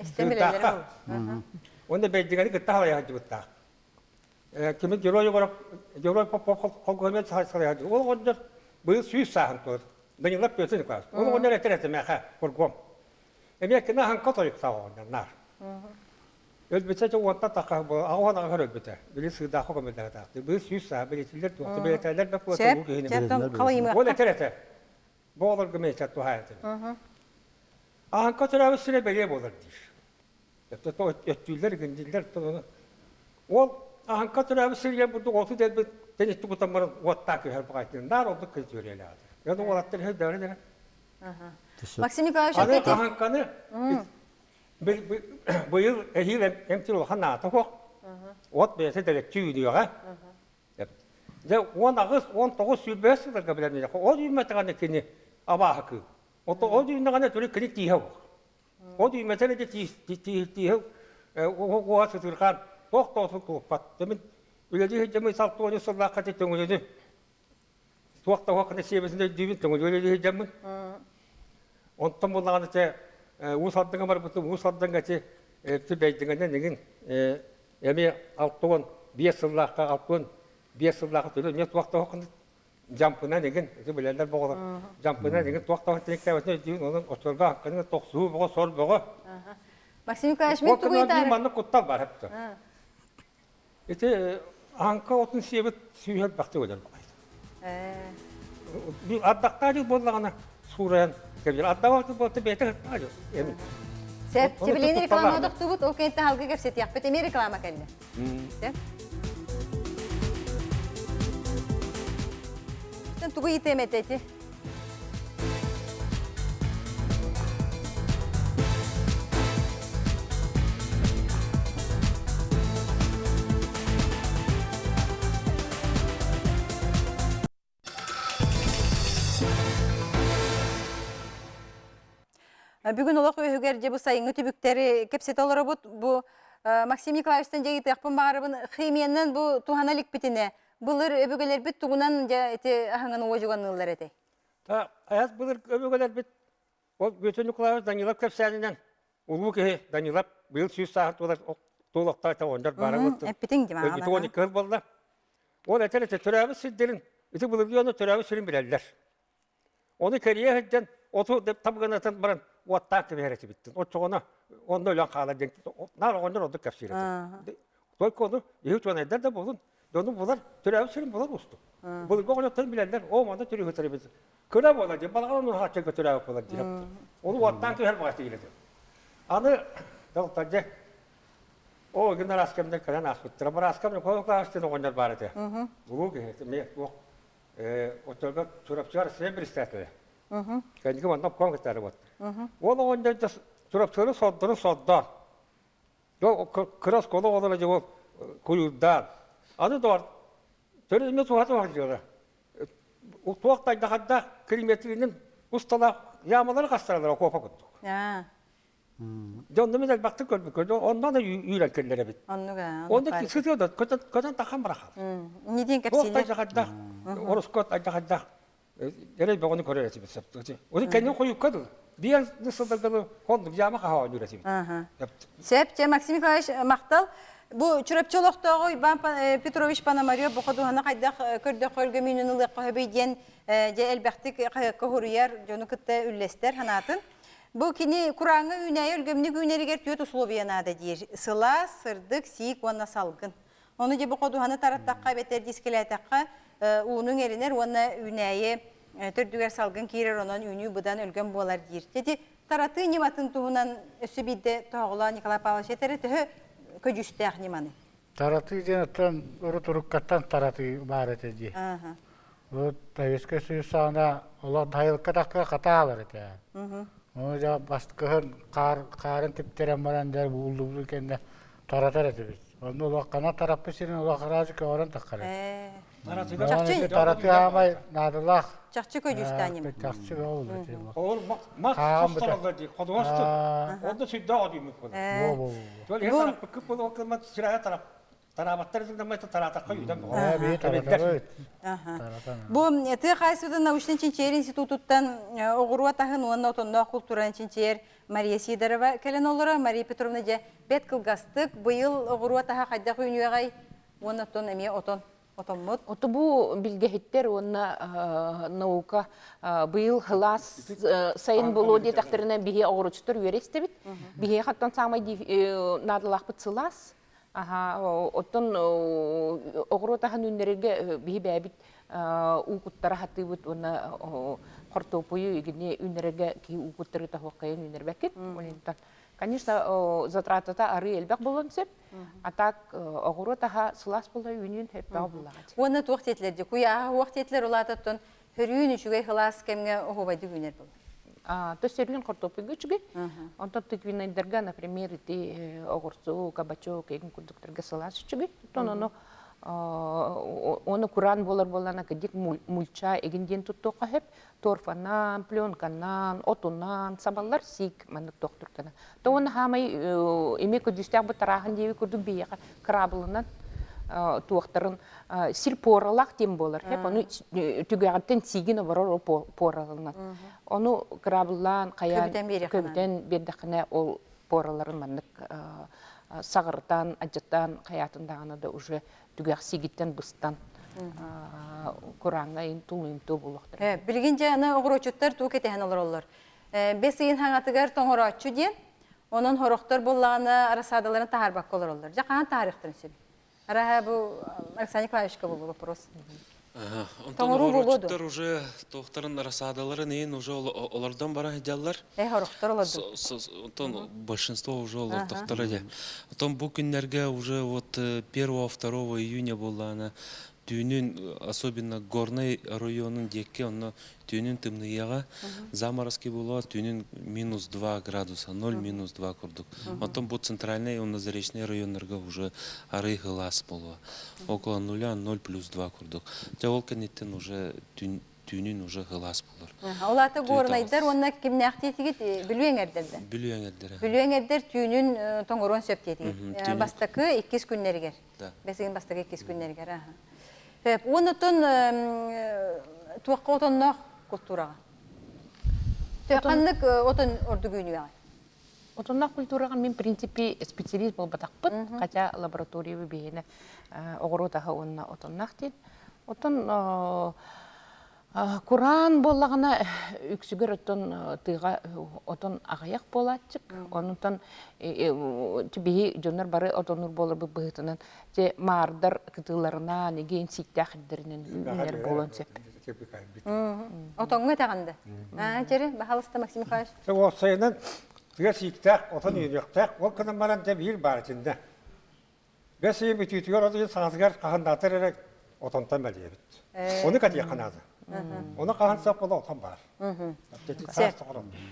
Истэн билэллэрэ буолуо. Уонна Бэйдиҥэни кытта халайа сылдьыбыттаах. Кими герой олорор герой Попов холкуһунан салайар. Ол оҕонньор быйыл 100 сааһын туолар. Данилов Петр Николаевич. Ол оҕонньор этэр этэ мээхэ кургуом. Эмиэ кини аһаҥка тойуктаах оҕонньор наар. Өлбүтэ дьэ уонтан тахха аҕа аҕа өлбүтэ. Били сыыдаахха көмөллөһөтаах. Быйыл 100 сааһ билитиллэр туохта билэтэллэр бэк буолта бу киһини. Ол этэр этэ. Бу оҕолорго мээчэ туһаайатын. Аһаҥка төрөөбүт сирэ бэлиэ буолар диир. Өттүүллэр, гиндиллэр Ол аһаҥка төрөөбүт сиригэр бурдук оту дэлбит тэнитти кутан баран уоттаах түһэр баҕайтын наар ордук көлтүөрүөлээҕэ. Яны уолаттар иһэ дэрэ. Максим Николаевич Аны аһаҥканы быйыл эһиил эмтир улахан наата суох. От бэйэтэ дэлэччи үүнүөҕэ. Дьэ 18, 19, 25 сылларга билэн ол үүммэтэҕинэ кини абааһы кыыл. Ото ол үүннэҕинэ төрүт кини тииһэ суох. Ол үүммэтэр ити тииһи уоһа сытыырхаан туох да отун туппат. Мин үлэлии сылдьаммын салтуонньу сыллаахха ити төҥүлүнү туох да уһаккына сиэбитин өйдүүбүн төҥүлү үлэлии сылдьаммын. Онтон буллаҕына ити Уус Алдаҥҥа барбытым Уус Алдаҥҥа ити ити Бэйдиҥэнэн игин эмиэ 65 сыллаахха 65 сыллаахха төлө эмиэ туох да уһаккына дьампынан игин ити билэллэр боҕолор дьампынан игин туох даҕаны тиниктэбэтин өйдүүн онон оччолорго ханна тохсуу бөҕө сор бөҕө Максим Николаевич мин тугу ыйытаары маннык куттал бар эптэ ити аҥка отун сиэбит сүүһэл бахты өлөр баҕайы ардахтаа дьыл буоллаҕына суурайан кэбиһэр ардабат буолта бэйэтэ хаттаа дьыл эми Сеп, тибилиини реклама тохтубут, ол кэнниттэн алгы кэпсэтиэхпит, эмиэ реклама кэллэ. Сеп. Тугу ыйытыам этэ ити? Бүгүн олох үөһүгэр дьэ бу сайыҥҥы түбүктэри кэпсэтэ олоробут. Бу Максим Николаевичтан дьэ ыйытыахпын баҕарабын. Химиянан бу туһана иликпитинэ, былыр өбүгэлэрбит тугунан дьэ ити аһыҥын уодьуганныыллар этэй? Та аяс былыр өбүгэлэрбит ол Бүөтүр Николаевич Данилов кэпсээнинэн улуу киһи Данилов быйыл 100 сааһын туолар туолуохтаах оҕонньор баара буолтун. Эппитиҥ дьэ Өлбүтэ 12 буолла. Ол этэр этэ төрөөбүт сирдэрин ити былыргы дьоно төрөөбүт сирин билэллэр. Ону кэрийэ сылдьан оту табыгынатан баран уоттаах кэбиһэр этибиттин. Оччоҕуна онно өлөн хаалар диэн наар оҕонньор ордук кэпсиир этэ. Только ону иһи учуонайдар да буолун, дьону булар, төрөөбүт сирин булар уустук. Былыргы оҕонньоттор билэллэр, оо манна төрүөһүтэр эбит. Кыра буолар диэн, балаҕан онуһааччыга төрөөбүт буолар диэн. Ону уоттаан түһэр баҕас диир этэ. Аны, дьэ, Оо, игин араас кэмнэр кэлэн ааспыттара. Барааскам Ньукулай Николаевич диэн оҕонньор баар этэ. Улуу киһи, эмиэ туох оччолорго Чурапчыга Россия председателэ. Кэнники манна обком кытары буолта. Ол оҕонньор Чурапчылары сордорун сордоон. Кыра оскуола оҕолоро дьэ ол куйуурдаан. Аны доҕор, төрүт туһа туһа дьыала. Туох тайдахардаах километринин усталаах яамалары хастаралар окуопа курдук. Дьэ онно мин элбэхтик көрбүккэ, онно да үүрэн кэллэр эбит. Оннук Онно сытыа да көтөн көтөн тахан барахал. Нидин Туох кэпсиилэр. тайдахардаах, ороскуот айдахардаах Эрэй бөҕөнү көрөр этибит сөптөөтү. Оны кэннин хойукка дылы. Биир сылдарганы хоннук яма хаһа оонньуур этибит. Сөп, чэ, Максим Николаевич, махтал. Бу Чурапчы олохтооҕу Иван Петрович Пономарев бу ходуһаны хайдах көрдөххө өлгөмүүнүн ылыахха сөбүй диэн дьэ элбэхтик хаһыакка суруйар, дьону кытта үллэстэр санаатын. Бу кини курааҥҥа үүнээйи өлгөмнүк үүнэригэр түөрт условия наада диир. Сылаас, сырдык, сиик уонна салгын. Ону дьэ бу ходуһаны тараттахха эбэтэр дискэлээтэххэ ууну иҥэринэр уонна үүнээйи төрдүгэр салгын киирэр, онон үүнүү быдан өлгөм буолар диир. Ити таратыы ньыматын туһунан өссө биирдэ тоһоҕолоон Николай Павлович этэрэ төһө көдьүүстээх ньыманый? Таратыы диэн оттон урут уруккаттан таратыы баар этэ дии. Урут Советскай Союз саҕана олох дайылка такка хатаалар этэ. Ону дьэ бастакыһын хаар хаарын типтэрэн баран дьэ ууллубут кэннэ таратар этибит. Онно улахана тараппыт сирин олох араас көҕөрөн таххар. Чахчы Таратыы аамай наадалаах. Чахчы көдьүүстээх ньыма. Чахчы ол Ол мас состараллар дии, ходуһастыр. Онно сүрдээх одуймут буолар. Бу Тол иһэ тараппыккыт буолуо кылмат сирээһэ тарап тараабаттар ытыгдаммайта тараатахха үүтэн Бии таратабыт. Бу тыа хаһаайыстыбатын научнай чинчийэр институтуттан оҕуруот аһын уонна отонноох култуураны чинчийэр Мария Сидорова кэлэн олоро. Мария Петровна дьэ бэрт кылгастык быйыл оҕуруот аһа хайдах үүнүөҕэй уонна оттон эмиэ отон отоммут. Ото бу билгэһиттэр уонна наука быйыл хылаас сайын буолуо диэтэхтэринэ биһи оҕуручтар үөрэ истэбит. Биһиэхэ оттон саамай наадалаахпыт сылаас. Аха, оттон оҕуруот аһын үүннэрэргэ биһи бэйэбит уу куттара хатыыбыт уонна хортуоппуйу игини үүннэрэргэ киһи уу куттары таһуоххайын үүннэрбэккит. Онтон, конечно, затратата арыы элбэх буолуон сөп. А так оҕуруот аһа сылаас буола үүнүүн өптөөх буллаҕа. Уонна туох диэтилэр дии? Куйааһа уох диэтилэр улаататтан Хөрүүн үчүгэй кылаас кэмҥэ оһуобайдык үүнэр буолар. То сөрүүн хортуоппуйга үчүгэй. Онтон тыквинайдарга, например, ити оҕурсу, кабачок эгин курдуктарга сылаас үчүгэй. Оттон ону ону кураан буолар буоллаана кыдик мульча эгин диэн туттуохха сөп. Торфанан, пленканан, отунан сабаллар сиик маннык тохтуртана. То уонна хаамай эми көдьүүстээх бу тарааһын диэби курдук биһиэхэ кыраабылынан туохтарын сир поралаах диэн буолар. Ону түгэҕиттэн сиигин оборор поралынан. Ону кыраабыллаан, хайаан көбүтэн биэрдэххинэ ол пораларын маннык саҕырытан, адьаттаан хайаатын даҕаны да уже түгэх сиигиттэн быстан курааҥҥа ин тулуйумтуо буолуохтара. Билигин дьэ аны оҕуруочуттар туу кэтэһэн олороллор. Бэс ыйын хаҥатыгар тоҥорооччу диэн, онон хорохтор буоллаҕына рассадаларын таһаарбакка олороллор. Дьэ хаһан таһаарыахтарын сөбүй? Араһа бу Александр Николаевичка буолуо вопрос. Онтон оҕуруотчуттар уже туохтарын рассадаларын иин уже олордон баран сылдьаллар. Э, хорохтор олордун. Онтон большинство уже олордохторо дьэ. Потом бу күннэргэ уже вот 1-2 июня буоллаҕына түүнүн особенно Горнай районун диэки онно түүнүн тымныйыаҕа заморозки буолуо түүнүн минус 2 градуса 0 минус 2 курдук оттон бу центральный уонна заречный районнарга уже арый сылаас буолуо около нуля 0 плюс 2 курдук дьэ ол кэнниттэн уже түүнүн уже сылаас буолар Ол аата горнайдар уонна кимнээх диэтигит Бүлүү эҥэрдэрдэ Бүлүү эҥэрдэрэ Бүлүү эҥэрдэр түүнүн тоҥоруон сөп диэтигит бастакы иккис күннэригэр бэсигин бастакы иккис күннэригэр Уонутун туохха отонноох култуураҕа? Ханнык отон ордук үүнүөҕэй? Отонноох культураҕа мин принципе специалист буолбатахпыт, хотя лаборатория биһиэнэ оҕуруот аһа уонна отонноох диэн. Отон Кураан буоллаҕына үксүгэр оттон тыаҕа отон аҕыйах буолааччык. Онтон биһи дьоннор бары отоннуур буоларбыт быһыытынан те маардар кытыыларынан игиэн сииктээх ирдэринэн үүнэр буолуон сөп. Отоҥҥо этэҕин да? Чери, баһалыста Максим Михайлович. Уопсайынан тыа сииктээх, отон үүнүөхтээх, ол гынан баран дьэ биир баар итиннэ. Бэс ыйын бүтүүтүгэр от ыйын саҥатыгар хаһаннаатар эрэ отонтон мэлийэбит. Ону кэтиэххэ наада. Ону хаһан сөп буола отон баар.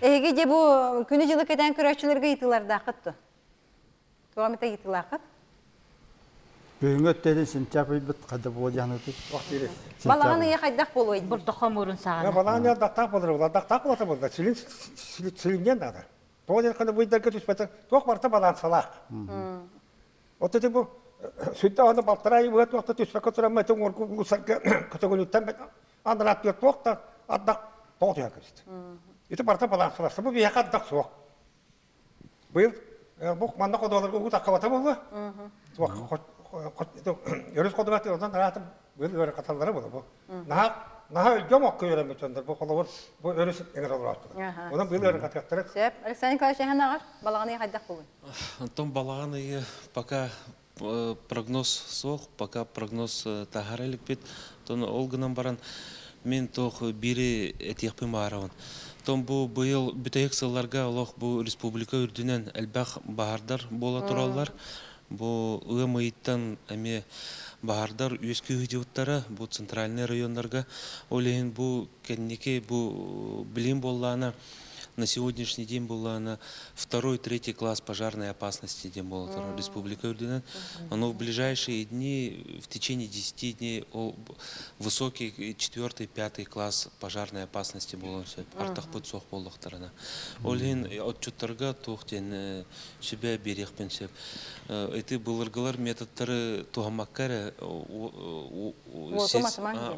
Эһиги дьэ бу күнү-дьылы кэтээн көрөөччүлэргэ ыйытыылардааххыт дуо? Туох эмит ыйытыылааххыт? Күһүҥҥү өттүнэн сентябрь ыйбыт хайда буолуо диэн Балаҕан ыйа хайдах буолуой? Бурдук хомуурун саҕана. Балаҕан ыйа ардахтаах буолар, ардахтаах буолата буолла. Силин силинниэн наада. Тоҕо диэтэххинэ бу ыйдарга түспэтэ туох барыта балаансалаах. Оттон ити бу сүрдээх аны балтараа ый быһа туох да түспэккэ туран ити уҥуоргу улуустарга көтөгүнүттэн андарааттыгар туох да ардах тоҕо түһэн кэбистэ. Ити барыта балаансалаах. Бу биһиэхэ ардах суох. Быйыл бу манна ходуоларга уу таххабата буолуо. Өрүс ходугар онтон араатым быйыл ыарахаталлара буолуо бу. Наһаа наһаа өлгөм окко үөрэммит дьоннор бу холобур бу өрүс эҥэр олорооччулар. Онон быйыл ыарахатыахтара. Сөп. Александр Николаевич эһэн аҕар балаҕан ыйа хайдах буолуй? Онтон балаҕан ыйы пока прогноз суох, пока прогноз таһара иликпит. Тон ол гынан баран мин туох биири этиэхпин баарабын. Тон бу быйыл бүтэһик сылларга олох бу республика үрдүнэн элбэх баһаардар буола тураллар. Бу ыам ыйыттан эмиэ баһаардар үөскүү сылдьыбыттара бу центральный районнарга. Ол иһин бу кэнники бу билим буоллаана на сегодняшний день была на второй, третий класс пожарной опасности диэн буола турар республика үрдүнэн. Но в ближайшие дни, в течение 10 дней ол высокий четвертый, пятый класс пожарной опасности буолан сөп. Артахпыт суох буоллахтарына. Ол иһин отчуттарга туох диэн сүбэ биэриэхпин сөп. Ити былыргылар методтары туһаммакка эрэ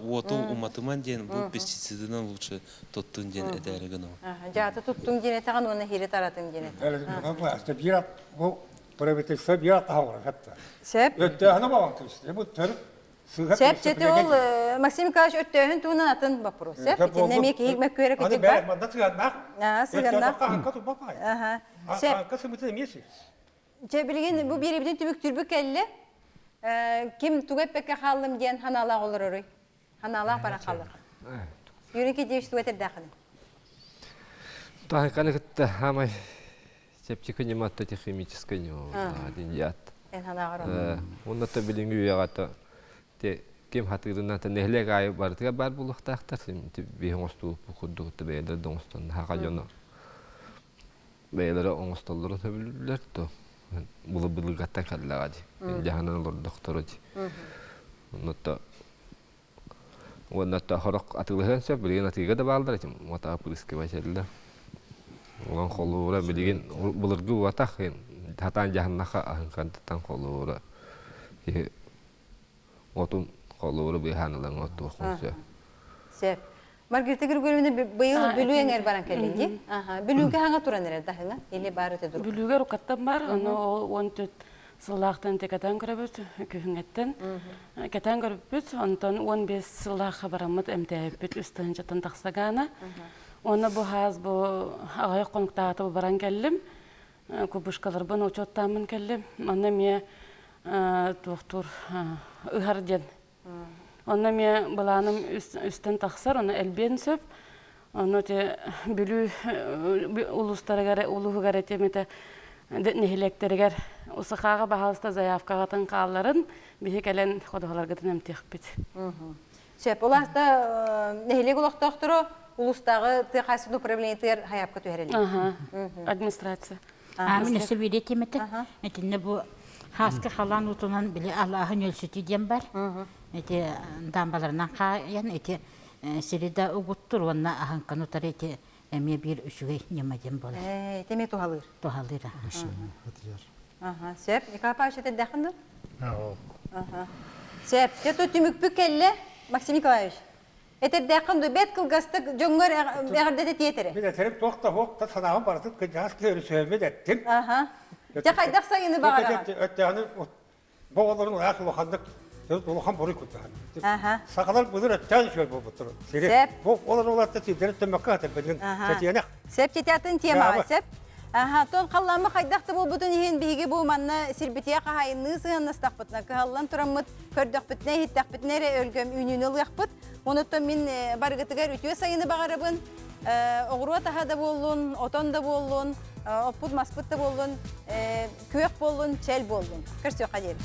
уоту уматыман диэн бу пестицидынан лучше туттун диэн этээри гынабын. Дьааты туттун диэн этэҕин уонна хири таратын диэн этэ. Биир бу правительство биир атаҕа хатта. Сөп. Өттөөһүнэ баҕан кэбистэ. Бу төрүт Сөп, чэти ол Максим Николаевич өттөөһүн туһунан атын вопрос. Сөп, итиннэ эмиэ киһи мөккүөрэ кытык бар. Манна сыһыаннаах. Сыһыаннаах. Сөп. Аҥка сымытын эмиэ си. Чэ, билигин бу биэрэбитин түмүктүүрбүт кэллэ. Ким тугу эппэккэ хааллым диэн ханаалаах олороруй? Ханаалаах бара хааллар. Юрий Китиевич тугу этэрдээххиний? Таһыканы кытта хамай чэпчэки ньыматта химическай ньыма дин яат. Эн ханаҕар онно. Онно та билиҥҥи үйэҕэ те ким хатыырынан та нэһилиэк аайы барытыгар баар буолуохтаахтар. Биһи оҥостуу курдук бэйэлэр да оҥостон хаха дьоно бэйэлэрэ оҥостоллорун сөбүлүүллэр то былы-былыргаттан кэллэҕэ дии. Дьаһанан олордохторо дии. Онно уонна хорох атыылаһыан сөп, билигин атыыга да бааллар этим уотаҕа пырыскыбачеллэр. Онон холуура билигин былыргы уотах хатаан дьаһаннаха аһыҥхантан холуура киһи отун холуура быыһаан ылан оттуоххун сөп. Сөп. Маргарита Григорьевна быйыл Бүлүү эҥэр баран кэллин дии. Бүлүүгэ хаҥа туран эрэр даһыҥа или баар өтө дур. Бүлүүгэ рукаттан бар, ону ол 14 сыллаахтан кэтэн көрөбүт, күһүҥҥэттэн кэтэн көрбүппүт, онтон 15 сыллаахха бараммыт эмтээбиппит үс тыһыынчаттан тахса гаана. Уонна бу хаас бу аҕыйах хонуктаата бу баран кэллим. Кубышкаларбын учуоттааммын кэллим. Манна эмиэ туохтуур ыһар диэн Онно эмиэ былааным үстэн тахсар, ону элбиэн сөп. Ону ити Бүлүү улуустарыгар, улууһугар этим этэ нэһилиэктэригэр УСХ-ҕа баһаалыста заявкаҕытын хаалларын, биһи кэлэн ходуһаларгытын эмтиэхпит. Сөп. Ол аата нэһилиэк олохтоохторо улуустааҕы тыа хаһаайыстыбатын управлениетыгар сайаапка түһэрэллэр. Администрация. Мин өссө биир этим этэ. Итиннэ бу хааска халаан уутунан били алааһы ньөлсүтүү диэн бар. Ити дамбаларынан хаайан ити сири да угуттур уонна аһыҥканы утары ити эмиэ биир үчүгэй ньыма диэн буолар. Ити эмиэ туһалыыр. Туһалыыр. Аха, сөп. Николай Павлович этэрдээххин дуо? Сөп. Дьэ, түмүкпүт кэллэ, Максим Николаевич. Этэрдээххин дуо, бэрт кылгастык дьоҥҥор эҕэрдэтэ тиэтэрэ. Мин этэрим туох да суох да санаабын барытын кырдьаҕас киһи өрүсүһэммин эттим. Аха. Дьэ хайдах сайыны баҕараҕын? Өттөөнү бу оҕолорун ыраах улаханнык улахан буруй курдахан. Аха. Сахалар былыр өттөөн үчүгэй буолбуттар. Сири. Сеп. Бу олор оларта сирдери төмөккө хатырбытын сэтиэнэх. Сеп тетятын темаҕа сеп. Аха, тон халлааммы хайдах да буолбутун иһин биһиги бу манна сирбитиэ хаһаайынныы сыһыаннастахпытына кыһаллан тураммыт көрдөхпүтүнэ иһиттэхпитинэ эрэ өлгөм үүнүүнү ылыахпыт. Онуттан мин барыгытыгар үтүө сайыны баҕарабын. Оҕуруот аһа да буоллун, отон да буоллун, оппут маспыт да буоллун, күөх буоллун, чэл буоллун. Көрсүөххэ диэри.